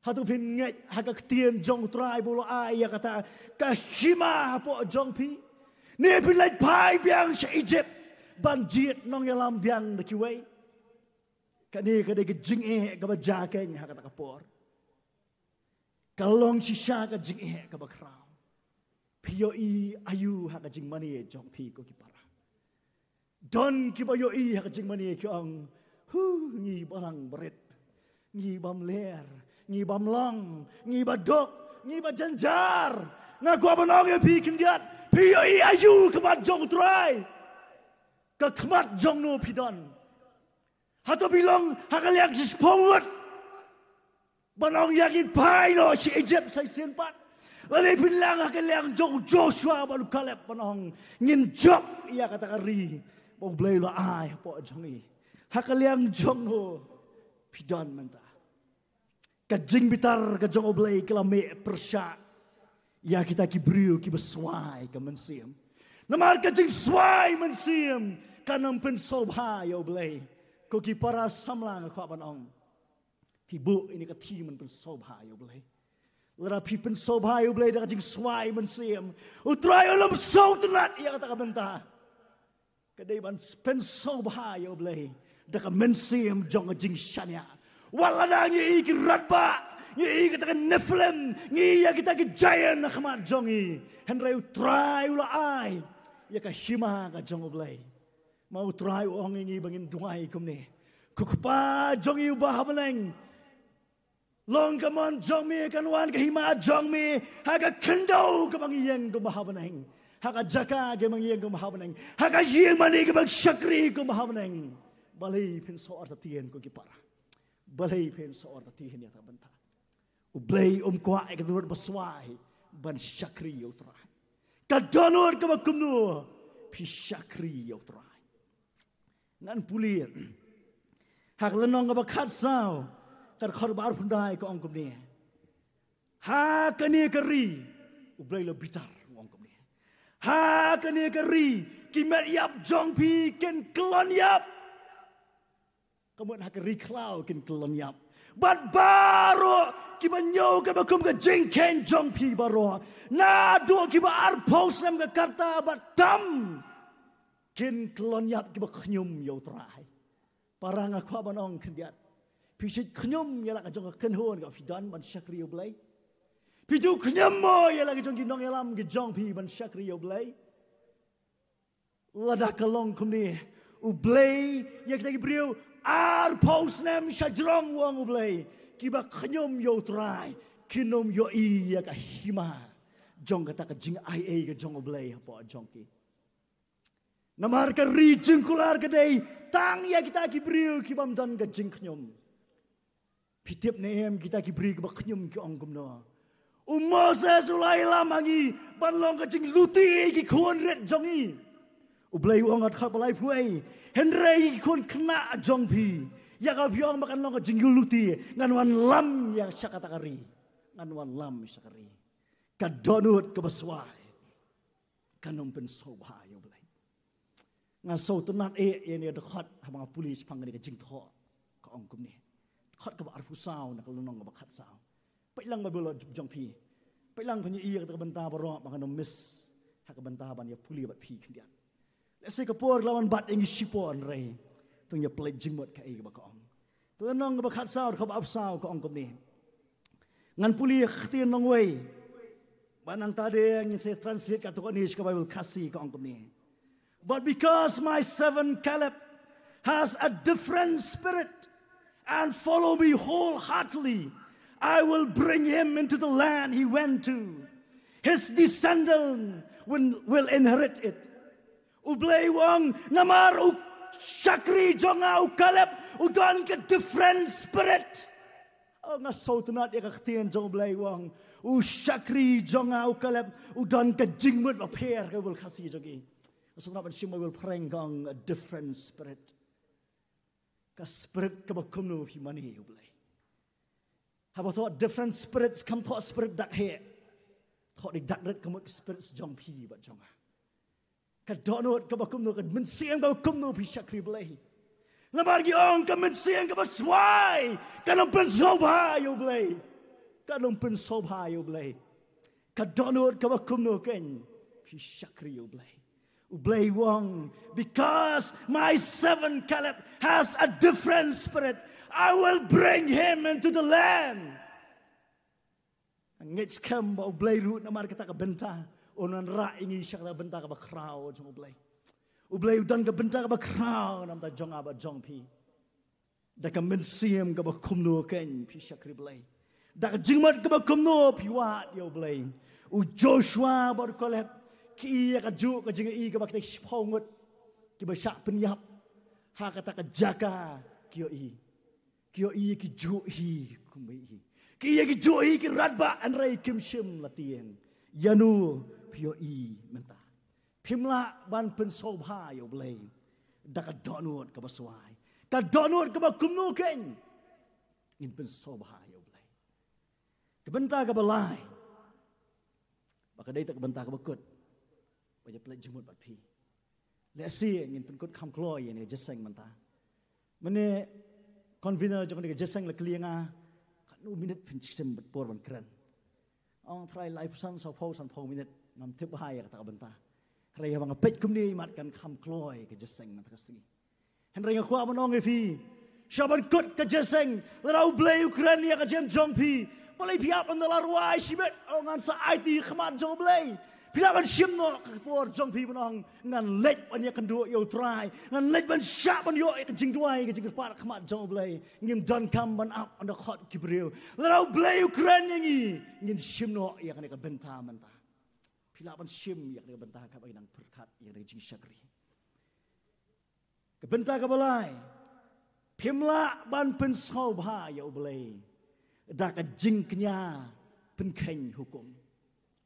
Hato phin ngeit ha ka ktien jong u Trai ba u la ai ïa kata ka hima hapoh jong phi? Ne phin leit phai biang sha Egypt ban jied nongïalam biang da kiwei? Kane ka dei ka jingeh kaba jia keiñ ha kata ka por. Ka long shisha ka jingeh kaba khraw. Phi ïohi aïu ha ka jingmane jong phi, ko ki para? Don kiba ïohi ha ka jingmane ki ong, hu, ngi balang barit, ngi bam ler, ngi bam long, ngi ba duk, ngi ba jynjar. Nga kwah ban ong ïa phi khyndiat, phi ïohi aïu ha khmat jong u Trai? Ka khmat jong no phi don? Hato phi long ha ka liang jingpynwut ban ong ïa ngin phai noh sha Egypt sa shisien pat? Lane phi long ha ka liang jong u Joshua bad u Caleb ban ong ngin jop ïa kata ka ri ba u Blei u la ai hapoh jong ngi? Ha ka liang jong no phi don mynta? Ka jingbitar ka jong u Blei ka la mih pyrshah ïa kita ki briew kiba swai ka mynsiem. Namar ka jingswai mynsiem kan ym pynsngewbha ïa u Blei. Ko ki para samla, nga kwah ban ong, phi buh ïa kane ka theme ban pynsngewbha ïa u Blei. Lada phi pynsngewbha ïa u Blei da ka jingswai mynsiem, u Trai un ym sngewtynnat ïa kata ka bynta. Ka dei ban pynsngewbha ïa u Blei da ka mynsiem jong ka jingshaniah. Wat lada ngi ïohi ki radbah, ngi ïohi kita ki Nephilim, ngi ïohi ïa kita ki giant ha khmat jong ngi, hynrei u Trai u la ai ïa ka hima ka jong u Blei. Ma u Trai u ong ïa ngi ba ngin duwai kumne: Ko Kpa jong ngi uba ha bneng, long ka mon jong me, kan wan ka hima jong me ha ka khyndew kaba ngi ïeng kumba ha bneng, ha ka jaka kaba ngi ïeng kumba ha bneng, ha ka ïing mane kaba ngi shakri kumba ha bneng. Balei phin shu artatien, ko ki para? Balei phin shu artatien ïa kata ka bynta? U Blei um kwah ïa ka dohnud ba swai ban shakri ïa u Trai. Ka dohnud kaba kumno phi shakri ïa u Trai? Ngan pule ha ka lynnong kaba khatsaw, ka dkhot ba arphew khyndai, ka ong kumne: Ha kane ka ri, u Blei u la bitar, u ong kumne, ha kane ka ri ki met ïap jong phi kin kyllon ïap. Ka mut ha ka ri khlaw kin kyllon ïap. Bad baroh kiba ñiew kaba kum ka jingkheiñ jong phi baroh, naduh kiba arphew snem ka rta bad tam, kin kyllon ïap kiba khñium ïa u Trai. Para, nga kwah ban ong khyndiat, phi ju khñium ïa la ka jong ka kynhun kaba phi don ban shakri ïa u Blei? Phi ju khñium mo ïa la ka jong ki nongïalam ki jong phi ban shakri ïa u Blei? Lada ka long kumne, u Blei ïa kita ki briew arphew snem sha jrong, u ong u Blei, kiba khñium ïa u Trai kin ym ïohi ïa ka hima jong kata ka jingaiei ka jong u Blei hapoh jong ki. Namar ka ri jingkular ka dei tang ïa kita ki briew ki bym don ka jingkhñium. Phi tip ne em kita ki briew kiba khñium ki ong kumno? U Moses u la ïalam ha ngi ban long ka jingluti ïa ki khun rit jong ngi. U Blei u ong ha ka dkhot ba laiphew wei: Hynrei ïa ki khun khynnah jong phi, ïa ka phi ong ba kan long ka jingluti, ngan wanlam ïa sha kata ka ri. Ngan wanlam sha ka ri. Ka dohnud kaba swai kan ym pynsngewbha ïa u Blei. Nga sngewtynnat eh ïa kane ka dkhot haba nga pule shaphang kane ka jingthoh. Ka ong kumne, dkhot kaba arphew saw na ka lynnong kaba khatsaw. Peit lang Baibl jong phi. Peit lang, phin ïohi ïa kata ka bynta baroh ba ngan ym miss ha ka bynta ban ïa pule bad phi khyndiat. Lehse ka por ka la wan bat ïa ngi shipor, hynrei to ngin ïa pynleit jingmut kaei kaba ka ong. Te lynnong kaba khatsaw, kaba arphew saw ka ong kumne. Ngan pule ïa ka ktien nongwei. Bad nangta de ngin sa translate katto katne sha ka Bible Khasi, ka ong kumne. But because my servant Caleb has a different spirit and follow me wholeheartedly, I will bring him into the land he went to. His descendant will, will inherit it. U Blei u ong, namar u shakri jong nga u Caleb u don ka different spirit. Oh, nga sngewtynnat ïa ka ktien jong u Blei u ong, u shakri jong nga u Caleb u don ka jingmut bapher, ka Bible Khasi jong ngi. Nga sngewtynnat ban shim Bible phareng, ka ong a different spirit. Ka spirit kaba kumno phi mane ïa u Blei? Haba thoh different spirits, kam thoh spirit dak heh. Thoh dei dak rit, ka mut ka spirit jong phi bad jong nga. Ka dohnud kaba kumno, ka mynsiem kaba kumno phi shakri Blei? Namar ngi ong ka mynsiem kaba swai kan ym pynsngewbha ïa u Blei. Kan ym pynsngewbha ïa u Blei. Ka dohnud kaba kumno kein phi shakri ïa u Blei? U Blei u ong, because my servant Caleb has a different spirit, I will bring him into the land. Ngeit skhem ba u Blei ruh namar kata ka bynta un wanrah ïa ngi sha kata ka bynta kaba khraw jong u Blei. U Blei u don ka bynta kaba khraw na ka bynta jong nga bad jong phi. Da ka mynsiem kaba kumno kein phi shakri Blei? Da ka jingmut kaba kumno phi wad ïa u Blei? U Joshua bad u Caleb ki ïohi ïa kajuh ka jingïohi kaba ki shiphew ngut kiba shah pynïap ha kata ka jaka. Ki ïohi, ki ïohi ïa kijuh hi kumba hi. Ki ïohi ïa kijuh hi ki radbah, hynrei kim shym la tieng. Ïano phi ïohi mynta? Phim lah ban pynsngewbha ïa u Blei da ka dohnud kaba swai. Ka dohnud kaba kumno kein ngin pynsngewbha ïa u Blei? Ka bynta kaba lai, ba ka dei ta ka bynta kaba kut ba ïa pynleit jingmut bad phi. Lehse ngin pynkut kham kloi ïa kane ka jingïaseng mynta. Mynne convener jong kane ka jingïaseng la kylli ïa nga, katno minit phin shim bad por ban kren. Ong trai laiphew san, sawphew, sanphew minit, ngam tip bha ïa kata ka bynta. Hynrei haba nga peit kumne, imat kan kham kloi ka jingïaseng mynta ka sngi. Hynrei nga kwah ban ong ïa phi, shwa ban kut ka jingïaseng, lada u Blei u kren ïa ka jingim jong phi, balei phi hap ban da la rwai shibit? Ong ngan sa aiti ha khmat jong u Blei. Phi lah ban shim noh ka por jong phi ban ong, ngan leit ban ïakynduh ïa u Trai, ngan leit ban shah ban ïoh ïa ka jingduwai, ka jingkyrpad ha khmat jong u Blei. Ngim donkam ban ap ha khmat ki briew. Lada u Blei u kren ïa ngi, ngin shim noh ïa kane ka bynta mynta. Phi lah ban shim ïa kane ka bynta kaba ngi nang pyrkhat ïa kane ka jingshakri. Ka bynta kaba lai, phim lah ban pynsngewbha ïa u Blei da ka jingkñia pynkheiñ hukum.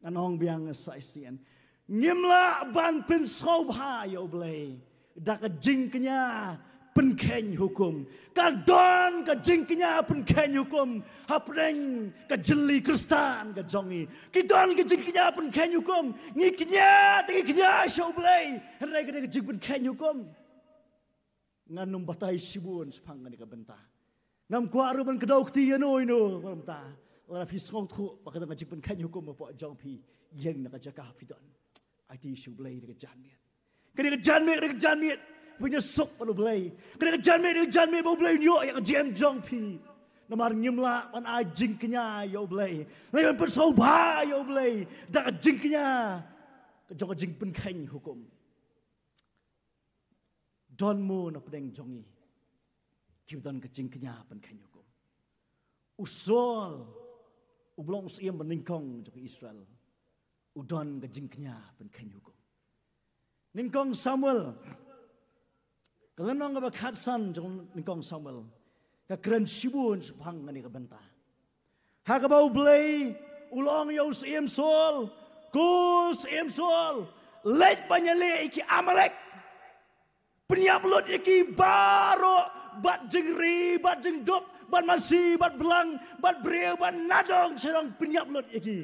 Ngan ong biang sa shisien. Ngim lah ban pynsngewbha ïa u Blei da ka jingkñia pynkheiñ hukum. Ka don ka jingkñia pynkheiñ hukum hapdeng ka jylli Khristan ka jong ngi. Ki don ka jingkñia pynkheiñ hukum. Ngi kñia te ngi kñia sha u Blei, hynrei ka dei ka jingpynkheiñ hukum. Ngan ym batai shibun shaphang kane ka bynta. Ngam kwah ruh ban kdew kti ïano ïano bynta. Lada phi sngewthuh ba ka don ka jingpynkheiñ hukum hapoh jong phi, ïeng na ka jaka phi don, aiti sha u Blei da ka janmiet. Kane ka janmiet, kane ka janmiet, pynïasuk bad u Blei. Kane ka janmiet, kane ka janmiet ba u Blei un ïoh ïa ka jingim jong phi. Namar ngim lah ban ai jingkñia ïa u Blei, lane ban pynsngewbha ïa u Blei da ka jingkñia ka jong ka jingpynkheiñ hukum. Don mo na pdeng jong ngi kiba don ka jingkñia pynkheiñ hukum? U Saul, uba long u syiem banyngkong jong ka Israel, u don ka jingkñia pynkheiñ hukum. Nyngkong Samuel, ka lynnong kaba khatsan jong Nyngkong Samuel, ka kren shibun shaphang kane ka bynta. Ha kaba u Blei u la ong ïa u syiem Saul, ko syiem Saul, leit ban ïaleh ïa ki Amalek. Pynïap lut ïa ki baroh, bad jingri, bad jingduk, bad masi, bad blang, bad briew, bad nadong shadong, pynïap lut ïa ki.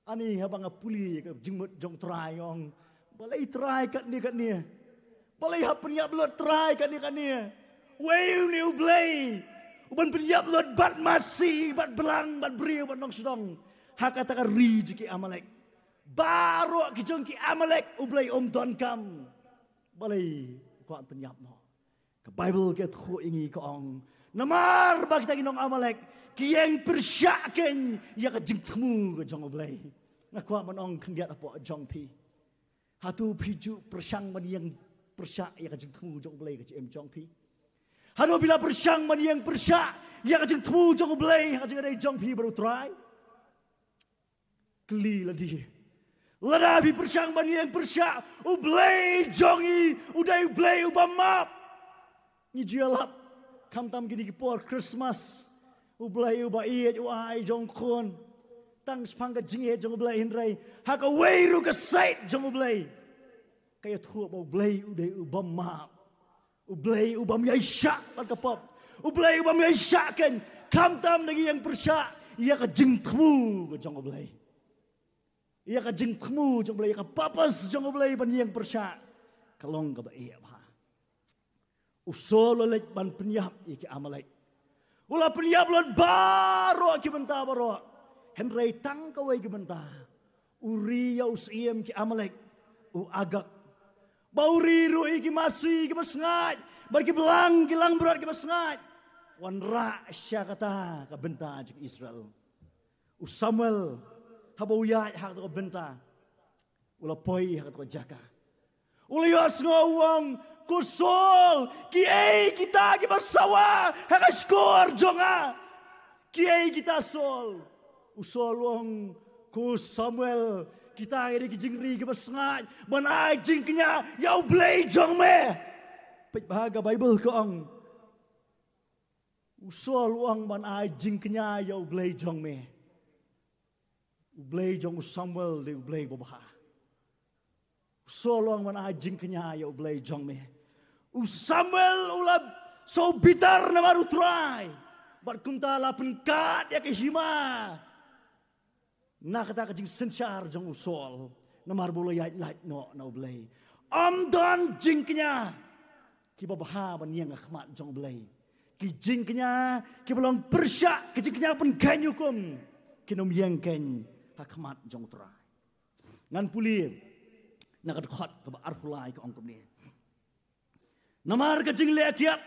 Ani haba nga pule ïa ka jingmut jong u Trai, nga ong, balei Trai katne katne? Balei hap pynïap lut Trai katne katne? Uei une u Blei uban pynïap lut bad masi, bad blang, bad briew, bad nongshadong ha kata ka ri jong ki Amalek? Baroh ki jong ki Amalek u Blei um donkam. Balei u kwah pynïap noh? Ka Baibl ka ïathuh ïa ngi, ka ong, Namar ba kita ki nong Amalek ki ïeng pyrshah keiñ ïa ka jingthmu ka jong U Blei. Nga kwah ban ong khyndiat hapoh jong phi. Hato phi ju pyrshang ban ïeng pyrshah ïa ka jingthmu jong U Blei ha ka jingim jong phi? Hato phi la pyrshang ban ïeng pyrshah ïa ka jingthmu jong U Blei ha ka jingïadei jong phi bad U Trai? Kylli lade. Lada phi pyrshang ban ïeng pyrshah, U Blei jong ngi u dei U Blei uba map. Ngi ju ïalap khamtam kine ki por Christmas. U Blei uba ïeit, u ai jong khun. Tang shaphang ka jingïeit jong U Blei, hynrei ha kawei ruh ka side jong U Blei, ka ïathuh ba U Blei u dei uba map. U Blei u bym ïaishah bad ka pop. U Blei u bym ïaishah keiñ. Khamtam da ngi ïeng pyrshah ïa ka jingthmu ka jong U Blei. Ïa ka jingthmu jong U Blei, ïa ka purpose jong U Blei ban ïeng pyrshah, ka long kaba eh bha. U Saul u la leit ban pynïap ïa ki Amalek. U la pynïap lut baroh ki bynta baroh. Hynrei tang kawei ki bynta. U ri ïa u syiem ki Amalek, u Agag. Ba u ri ruh ïa ki masi kiba sngaid, bad ki blang, ki langbrot kiba sngaid. Wanrah sha kata ka bynta jong Israel. U Samuel, haba u ïaid ha kata ka bynta, u la poi ha kata ka jaka. U la ïohsngew u ong, "Ko Saul, kiei kita kiba sawa ha ka shkor jong nga? Kiei kita, Saul?" U Saul u ong, "Ko Samuel, kita ki dei ki jingri kiba sngaid ban ai jingkñia ïa U Blei jong me." Peit bha ka Baibl ka ong, u Saul u ong ban ai jingkñia ïa U Blei jong me. U Blei jong u Samuel dei U Blei babha. U Saul u ong ban ai jingkñia ïa U Blei jong me. U Samuel u la sngewbitar namar U Trai. Bad kumta la pynkhat ïa ka hima na kata ka jingsynshar jong u Saul, namar ba u la ïaid lait noh na U Blei. Ym don jingkñia kiba bha ban ïeng ha khmat jong U Blei. Ki jingkñia kiba long pyrshah, ki jingkñia pynkheiñ hukum, kin ym ïeng keiñ ha khmat jong U Trai. Ngan pule na ka dkhot kaba arphew lai, ka ong kumne. Namar ka jingleh kiad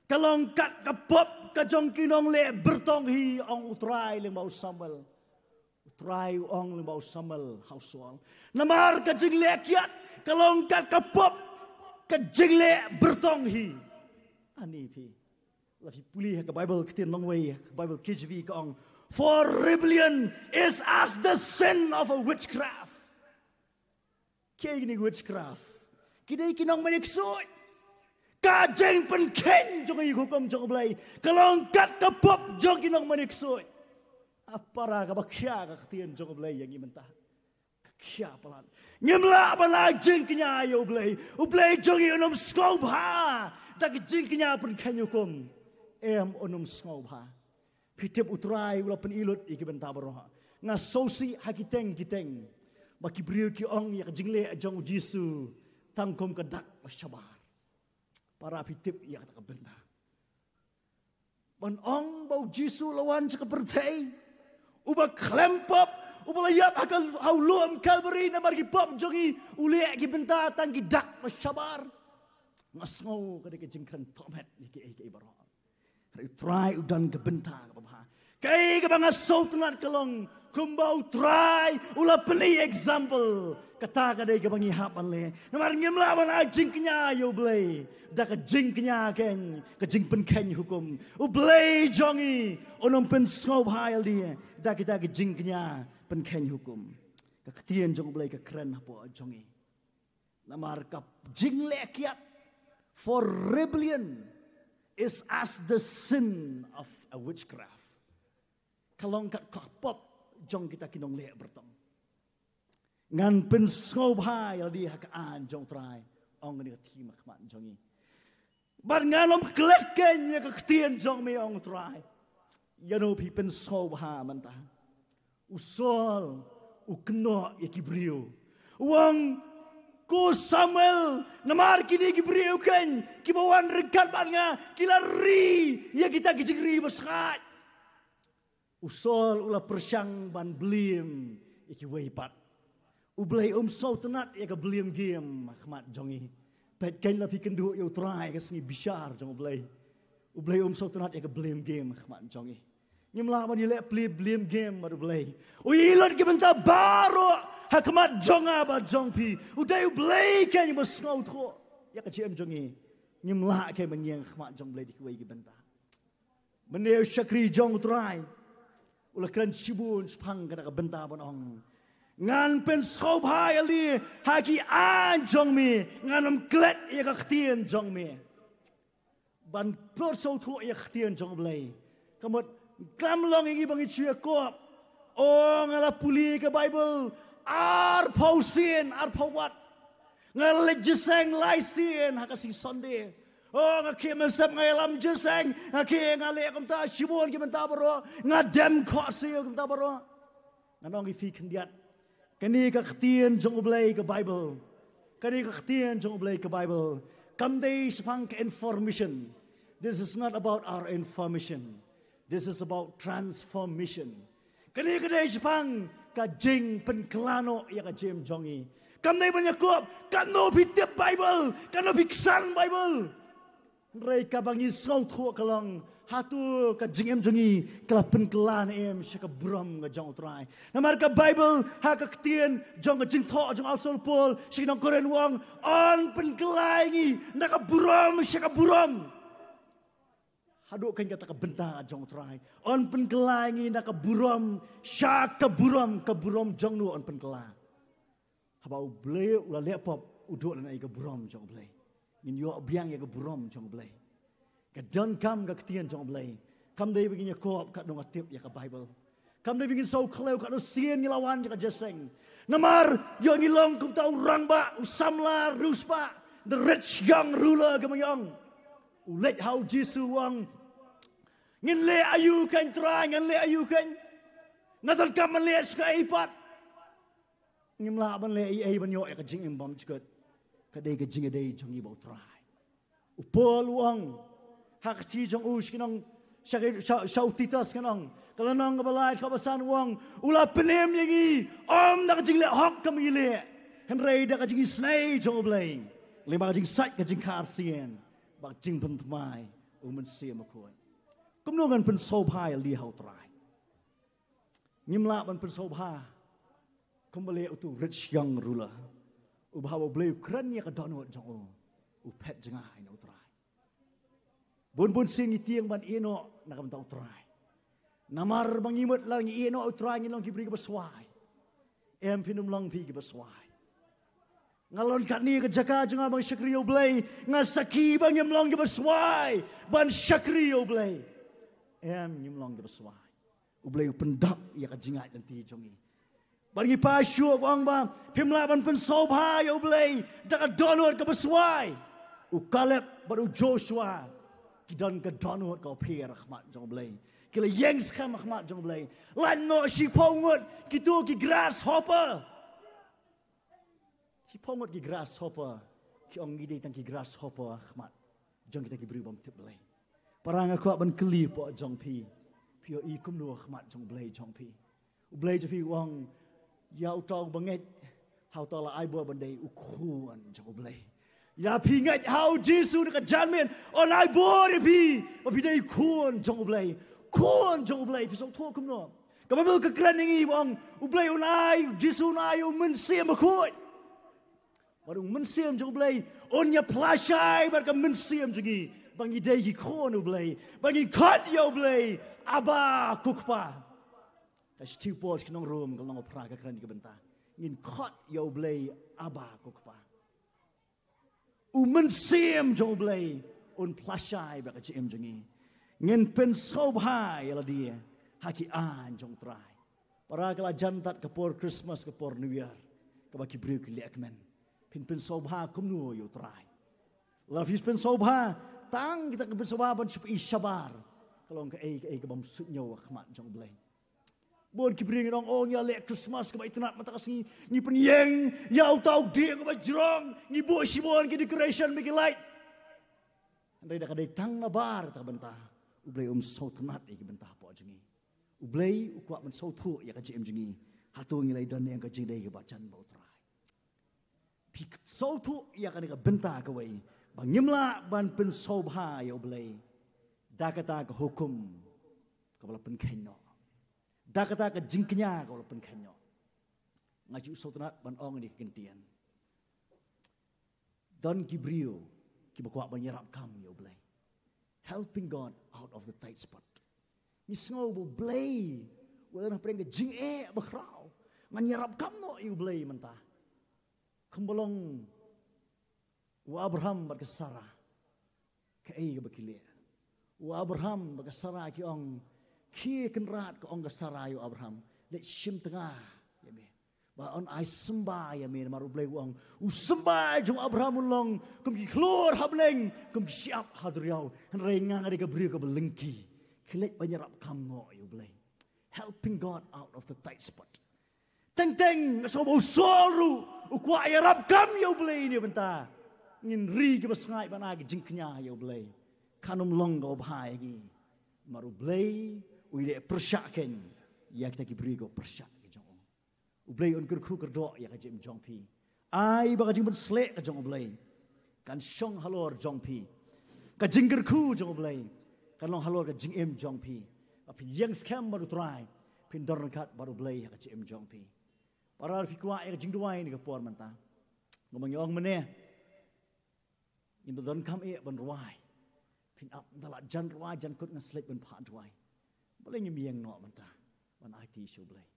ka long kat ka pop ka jong ki nongleh byrtong hi, ong U Trai lyngba u Samuel. U Trai u ong lyngba u Samuel ha u Saul. Namar ka jingleh kiad ka long kat ka pop ka jingleh byrtong hi. Ani phi, la phi pule ha ka Baibl ktien nongwei, ha ka Baibl K J V ka ong, "For rebellion is as the sin of a witchcraft." Kiei kine witchcraft? Ki dei ki nongmane ksuid. Ka jingpynkheiñ jong ki hukum jong U Blei ka long kat ka pop jong ki nongmane ksuid. A para, kaba khia ka ktien jong U Blei ïa ngi mynta. Ka khia palat. Ngim lah ban ai jingkñia ïa U Blei. U Blei jong ngi un ym sngewbha da ka jingkñia pynkheiñ hukum. Em, un ym sngewbha. Phi tip, U Trai u la pyni lut ïa ki bynta baroh. Nga sngewsih ha ki teng ki teng ba ki briew ki ong ïa ka jingleh jong U Jisu tang kum ka dak ba shabar. Para, phi tip ïa kata ka bynta? Ban ong ba U Jisu u la wan sha ka pyrthei, uba khlem pop, uba la ïap ha ka, ha u lum Kalbari namar ki pop jong ngi, u leh ki bynta tang ki dak ba shabar. Nga sngew ka dei ka jingkren thohmet ïa kiei kiei baroh. Hynrei U Trai u don ka bynta kaba bha. Kaei kaba nga sngewtynnat ka long kumba U Trai u la pyni example. Kata ka dei kaba ngi hap ban leh. Namar ngim lah ban ai jingkñia ïa U Blei da ka jingkñia keiñ, ka jingpynkheiñ hukum. U Blei jong ngi un ym pynsngewbha ïa lade da kita ki jingkñia pynkheiñ hukum. Ka ktien jong U Blei ka kren hapoh jong ngi. Namar ka jingleh kiad, for rebellion is as the sin of a witchcraft. Ka long kat ka pop jong kita ki nongleh byrtong. Ngan pynsngewbha ïa lade ha ka aiñ jong U Trai, ong kane ka theme ha khmat jong ngi. Bad ngan ym klet keiñ ïa ka ktien jong me, ong U Trai. Ïano phi pynsngewbha mynta? U Saul u kynnoh ïa ki briew, u ong, "Ko Samuel, namar kine ki briew keiñ kiba wan ryngkat bad nga ki la ri ïa kita ki jingri ba sngaid." U Saul u la pyrshang ban blame ïa kiwei pat. U Blei um sngewtynnat ïa ka blame game ha khmat jong ngi. Peit, keiñ la phi kynduh ïa U Trai ka sngi bishar jong U Blei. U Blei um sngewtynnat ïa ka blame game ha khmat jong ngi. Ngim lah ban ïaleh plie blame game bad U Blei. U ïohi lut ki bynta baroh ha khmat jong nga bad jong phi. U dei U Blei keiñ ba sngewthuh ïa ka jingim jong ngi. Ngim lah keiñ ban ïeng ha khmat jong U Blei da kiwei ki bynta. Mynne u shakri jong U Trai u la kren shibun shaphang kata ka bynta ban ong, ngan pynsngewbha ïa lade ha ki aiñ jong me, ngan ym klet ïa ka ktien jong me. Ban pynsngewthuh ïa ka ktien jong U Blei. Ka mut kam long ïa ngi ba ngi shu ïakob. O, nga la pule ka Baibl arphew sien, arphew wat. Nga la leit jingïaseng lai sien ha ka sngi Sunday. O, nga khie mynsiem, nga ïalam jingïaseng, nga khie, nga leh kumta shibun ki bynta baroh, nga dem khohsiew ki bynta baroh. Ngan ong ïa phi khyndiat. Kane ka ktien jong U Blei ka Baibl. Kane ka ktien jong U Blei ka Baibl. Kam dei shaphang ka information. This is not about our information. This is about transformation. Kane ka dei shaphang ka jingpynkylla noh ïa ka jingim jong ngi. Kam dei ban ïakob, katno phi tip Baibl, katno phi ksan Baibl. Hynrei kaba ngi sngewthuh ka long, hato ka jingim jong ngi ka la pynkylla ne em sha ka burom ka jong U Trai. Namar ka Baibl ha ka ktien jong ka jingthoh jong u Apostol Paul sha ki nong Korinth u ong, yn pynkylla ïa ngi na ka burom sha ka burom. Haduh kane kata ka bynta jong U Trai. Yn pynkylla ïa ngi na ka burom sha ka burom, ka burom jong no yn pynkylla. Haba U Blei u la leh pop, u duh lane ïa ka burom jong U Blei. Ngin ïoh biang ïa ka burom jong U Blei. Ka donkam ka ktien jong U Blei. Kam dei ba ngin ïakob katno nga tip ïa ka Baibl. Kam dei ba ngin sngew khlem katno sien ngi la wan ïa ka jingïaseng. Namar ïoh ngi long kumta u rangbah, u samla riewspah, the rich young ruler, kumba ngi ong. U leit ha U Jisu u ong, ngin leh aïu keiñ Trai, ngin leh aïu keiñ? Nga donkam ban leh sa kaei pat? Ngim lah ban leh ei ei ban ïoh ïa ka jingim bym jukut. Ka dei ka jingïadei jong ngi bad U Trai. U Paul u ong ha ka shithi jong u sha ki nong, sha, sha, sha u Titus, ngan ong, ka lynnong kaba lai, kaba san, u ong, u la pynim ïa ngi, ym da ka jingleh hok kaba ngi leh, hynrei da ka jingisynei jong U Blei, lem bad ka jingsait ka jingkhar sien bad ka jingpynthymmai U Mynsiem Bakhuid. Kumno ngan pynsngewbha ïa lade ha U Trai? Ngim lah ban pynsngewbha kumba leh utu rich young ruler. Uba haba U Blei u kren ïa ka dohnud jong u, u phet jngai na U Trai. Bun bun sien ngi tieng ban ïehnoh na ka bynta U Trai. Namar ba ngi mut lada ngi ïehnoh U Trai ngin long ki briew kiba swai. Em, phin ym long phi kiba swai. Nga la don katne ka jaka jong nga ban shakri ïa U Blei, nga sakhi ba ngim long kiba swai ban shakri ïa U Blei. Em, ngim long kiba swai. U Blei u pyndap ïa ka jingïaid lynti jong ngi. Bad ngi phai shuh, u ong ba phim lah ban pynsngewbha ïa U Blei da ka dohnud kaba swai. U Kaleb bad u Joshua ki don ka dohnud kaba pher ha khmat jong U Blei. Ki la ïeng skhem ha khmat jong U Blei. Lait noh shiphew ngut kito ki grasshopper. Shiphew ngut ki grasshopper. Ki ong ngi dei tang ki grasshopper ha khmat jong kita ki briew bym tip Blei. Para, nga kwah ban kylli hapoh jong phi. Phi ïohi kumno ha khmat jong U Blei jong phi? U Blei jong phi u ong ïa uta uba ngeit ha uta la ai bor ban dei u khun jong U Blei. Ïa phi ngeit ha U Jisu na ka janmiet, un ai bor ïa phi ba phi dei khun jong U Blei. Khun jong U Blei, phi sngewthuh kumno? Ka Baibl ka kren ïa ngi ba ong U Blei un ai, U Jisu un ai U Mynsiem Bakhuid. Bad U Mynsiem jong U Blei un ïa phla shai bad ka mynsiem jong ngi ba ngi dei ki khun U Blei, ba ngin khot ïa U Blei Abba, ko Kpa. Ka shithi u Paul sha ki nong Rom ka lynnong phra ka kren ïa ka bynta ngin khot ïa U Blei Abba, ko Kpa. U Mynsiem jong U Blei un phla shai bad ka jingim jong ngi. Ngin pynsngewbha ïa lade ha ki aiñ jong U Trai. Para, ka la jan tad ka por Christmas, ka por New Year kaba ki briew ki lehkmen. Phin pynsngewbha kumno ïa U Trai? Lada phi pynsngewbha tang kita ki pynsngewbha ban shu pyni shabar, ka long kaei kaei ka bym suidñiew ha khmat jong U Blei. Bun ki briew ngi ong, oh, ngi ïa leh Christmas kaba itynnad mynta ka sngi, ngi pynïeng ïa uta u dieng kaba jrong, ngi buh shibun ki decoration bad ki light. Hynrei da ka dei tang nabar kata ka bynta, U Blei um sngewtynnad ïa ki bynta hapoh jong ngi. U Blei u kwah ban sngewthuh ïa ka jingim jong ngi. Hato ngi la don ne em ka jingïadei kaba jan bad U Trai? Phi sngewthuh ïa kane ka bynta kawei ba ngim lah ban pynsngewbha ïa U Blei Da kata ka hukum kaba la pynkheiñ noh, da kata ka jingkñia kaba la pynkheiñ noh, nga ju sngewtynnat ban ong ïa ka ktien. Don ki briew kiba kwah ban ïarap kam ïa U Blei. Helping God out of the tight spot. Ngi sngew ba U Blei u la don hapdeng ka jingeh ba khraw. Ngan ïarap kam noh ïa U Blei mynta. Kumba long u Abraham bad ka Sara. Kaei kaba ki leh? U Abraham bad ka Sara ki ong, khie Kynrad, ka ong ka Sara ïa u Abraham, leit shim tnga ïa me. Ba un ai symbai ïa me, namar U Blei u ong, u symbai jong u Abraham un long kum ki khlur ha bneng, kum ki shyiap ha duriaw. Hynrei nga nga dei ka briew kaba lyngkhi. Khie leit ban ïarap kam noh ïa U Blei. Helping God out of the tight spot. Teng teng nga sngew ba u Saul ruh u kwah ïarap kam ïa U Blei, ne bynta ngin ri kiba sngaid ban ai ka jingkñia ïa U Blei. Kan ym long kaba bha ïa ngi. Namar U Blei u ïaleh pyrshah keiñ ïa kita ki briew kiba pyrshah ki jong u. U Blei un kyrkhu kyrdoh ïa ka jingim jong phi. Ai ba ka jingpynsleh ka jong U Blei kan shong halor jong phi. Ka jingkyrkhu jong U Blei kan long halor ka jingim jong phi. Ba phin ïeng skhem bad U Trai, phin don ryngkat bad U Blei ha ka jingim jong phi. Para, phi kwah ïa ka jingduwai ne ka por mynta? Nga ong mynne, ngin donkam eh ban rwai. Phin ap da la jan rwai, jan kut, ngan sa leit ban phah duwai. Balei ngim ïeng noh mynta ban aiti sha U Blei?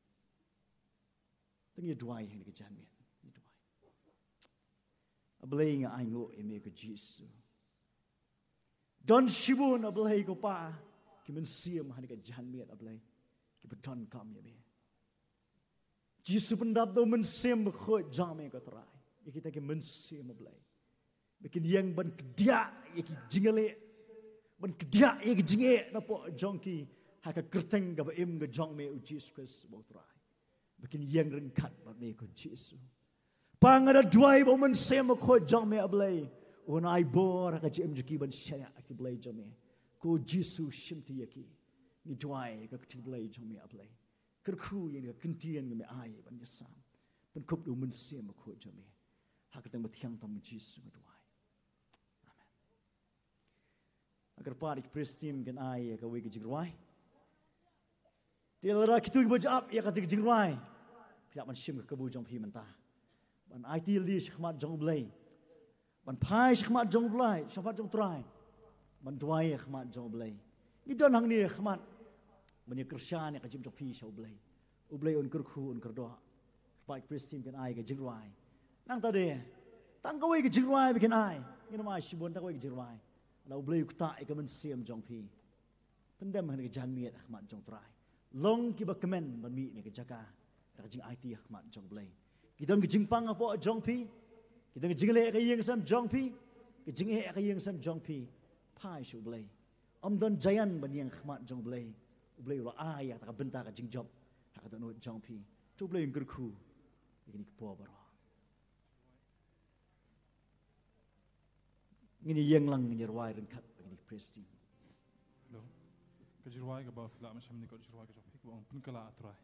Te ngin duwai ha kane ka janmiet. Ngin duwai. A Blei, nga ainguh ïa me ko Jisu. Don shibun, A Blei ko Pa, ki mynsiem ha kane ka janmiet, A Blei, kiba donkam ïa me. Jisu, pyndap da u Mynsiem Bakhuid jong me ko Trai ïa kita ki mynsiem, A Blei. Ba kin ïeng ban kdiah ïa ki jingïaleh, ban kdiah ïa ki jingeh na pdeng jong ki, ha ka kyrteng kaba im ka jong me, U Jisu Khrist uba U Trai. Ba kin ïeng ryngkat bad me ko Jisu. Pa, nga da duwai ba u Mynsiem Bakhuid jong me, A Blei, un ai bor ha ka jingim jong ki ban shaniah ïa ki, Blei jong me. Ko Jisu, shimti ïa ki. Ngi duwai ha ka kti, Blei jong me, A Blei. Kyrkhu ïa ka ktien kaba me ai ban ïasam. Pynkup da u Mynsiem Bakhuid jong me. Ha ka kyrteng bathiang tam Jisu nga duwai. Amen. Nga kyrpad ïa ki praise team kin ai ïa kawei ka jingrwai. Te lada kito kiba ju ap ïa kata ka jingrwai, phi lah ban shim ka kabu jong phi mynta ban aiti lade shakhmat jong U Blei, ban phai shakhmat jong U Blei, shakhmat jong U Trai, ban duwai shakhmat jong U Blei. Ngi don hangne shakhmat ban ïa kyrshan ïa ka jingim jong phi sha U Blei. U Blei un kyrkhu, un kyrdoh. Kyrpad ïa ki praise team kin ai ka jingrwai. Nangta de, tang kawei ka jingrwai ba kin ai. Ngin ym ai shibun, tang kawei ka jingrwai. Lada U Blei u ktah ïa ka mynsiem jong phi, pyndem ha kane ka janmiet ha khmat jong U Trai. Long kiba kmen ban mih na ka jaka da ka jingaiti ha khmat jong U Blei. Ki don ka jingpang hapoh jong phi, ki don ka jingleh ha ka ïing ka sem jong phi, ka jingeh ha ka ïing ka sem jong phi, phai sha U Blei. Ym don giant ban ïeng ha khmat jong U Blei. U Blei u la ai ïa kata ka bynta ka jingjop ha ka dohnud jong phi. To U Blei un kyrkhu ïa kine ki por baroh. Ngin ïeng lang, ngin ïa rwai ryngkat bad kine ki praise team. Hello. Ka jingrwai kaba phi lah ban shem ne, ka jingrwai ka jong phi kaba ong Pynkylla, A Trai.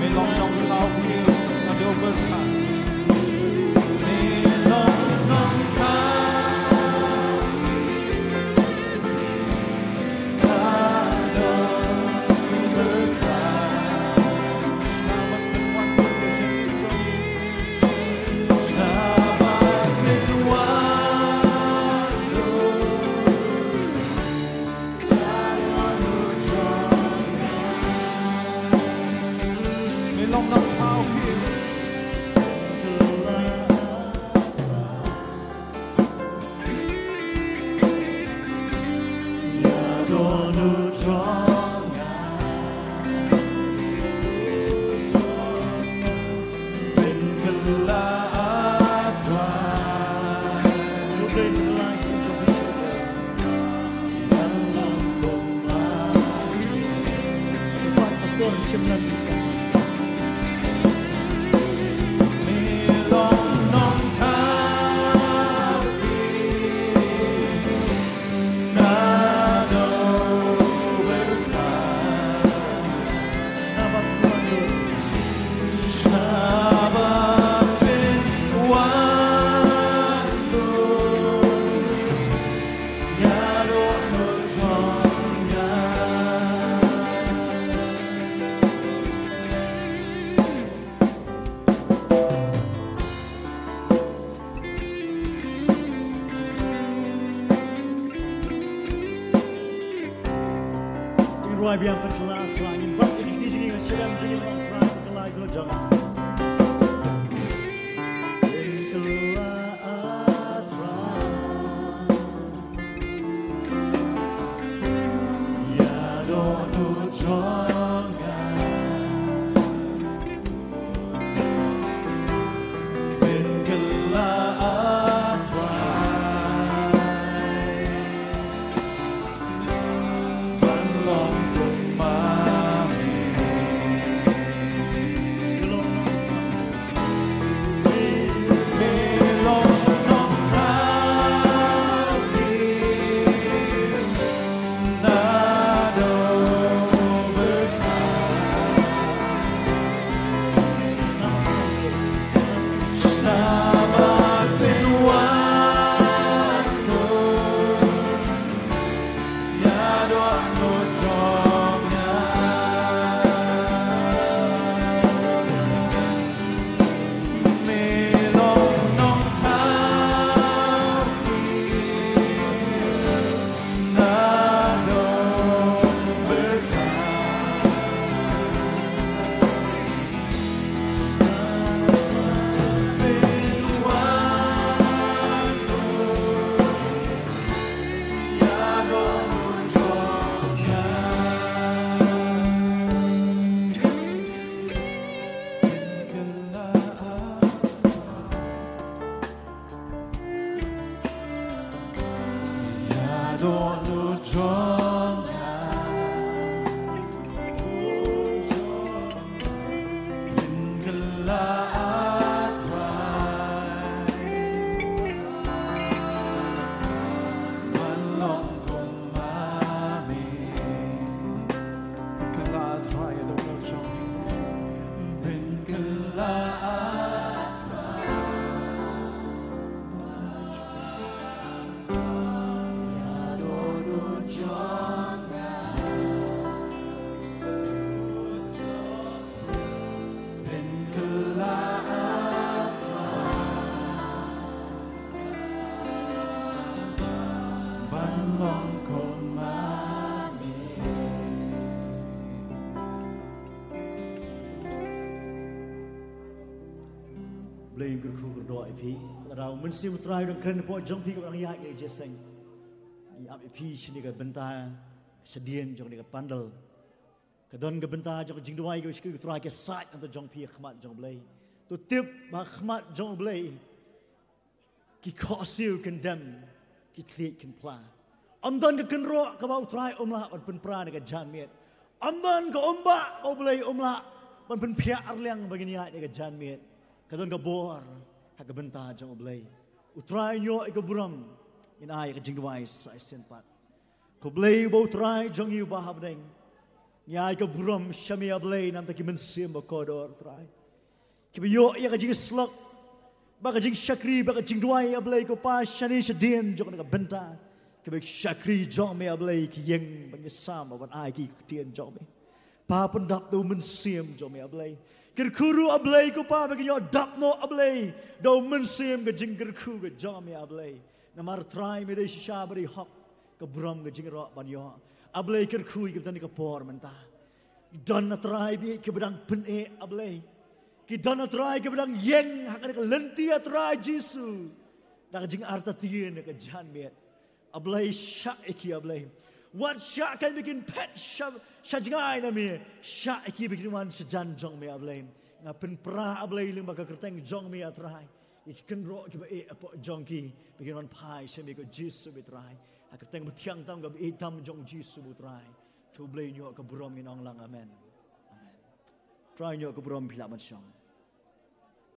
Me long nongthaw khiew naduh u Byrkha. Me long nongthaw khiew naduh u Byrkha. Shna ban pynwan dur ka jingim jong ngi. Shna ban pynwan dur. Rwai biang pynkylla Trai, ngin bat ïa ki kti jong ngi, shadem jong ngi, Trai pynkylla ïa ki lok jong ngi. Pynkylla Trai. Ïa dohnud jong nga. Pynkylla Trai. Ban long kum ma me. Blei un kyrkhu kyrdoh ïa phi. Lada u Mynsiem u Trai u dang kren hapoh jong phi, kaba dang ïaid ka jingïaseng, ngi ap ïa phi shane ka bynta shadien jong kane ka pandal. Ka don ka bynta jong ka jingduwai kaba u Trai ka sait hangta jong phi ha khmat jong u Blei. To tip ba ha khmat jong u Blei ki khohsiew kin dem, ki thliej kin phla. Ym don ka kynroh kaba u Trai um lah ban pynpra na ka janmiet. Ym don ka umbah ba u Blei um lah ban pynphiah arliang ba ngin ïaid na ka janmiet. Ka don ka bor ha ka bynta jong u Blei. U Trai un ïoh ïa ka burom. Ngin ai ïa ka jingduwai sa shisien pat. Ko Blei uba u Trai jong ngi uba ha bneng, Ngi ai ka burom sha me, A Blei, namar ki mynsiem ba kordor, Trai, kiba ïoh ïa ka jingïasyllok bad ka jingshakri bad ka jingduwai, A Blei ko Pa, shane shadien jong kane ka bynta. Kiba shakri jong me, A Blei, ki ïeng ban ïasam bad ban ai ki ktien jong me. Pa, pyndap da u Mynsiem jong me, A Blei. Kyrkhu ruh, A Blei ko Pa, ba kin ïoh dap noh, A Blei, da u Mynsiem, ka jingkyrkhu ka jong me, A Blei. Namar, Trai, me dei shisha ba dei hok, ka burom, ka jingïaroh ban ïoh. A Blei, kyrkhu ïa ki bad kane ka por mynta. Don, A Trai, bad kiba dang pyneh, A Blei. Ki don, A Trai, kiba dang ïeng ha kane ka lynti, A Trai Jisu, da ka jingartatien ka janmiet. A Blei, shah ïa ki, A Blei. Wat shah kein ba kin phet sha, sha jngai na me. Shah ïa ki ba kin wan sha jan jong me, A Blei. Nga pynpra, A Blei, lyngba ka kyrteng jong me, A Trai, ïa ki kynroh kiba ïeh hapoh jong ki, ba kin wan phai sha me, ko Jisu me Trai. Ha ka kyrteng ba thiang tam, kaba ïeit tam jong Jisu me Trai. To Blei, ïoh ka burom, ngin ong lang amen. Amen. Trai, ïoh ka burom, phi lah ban shong.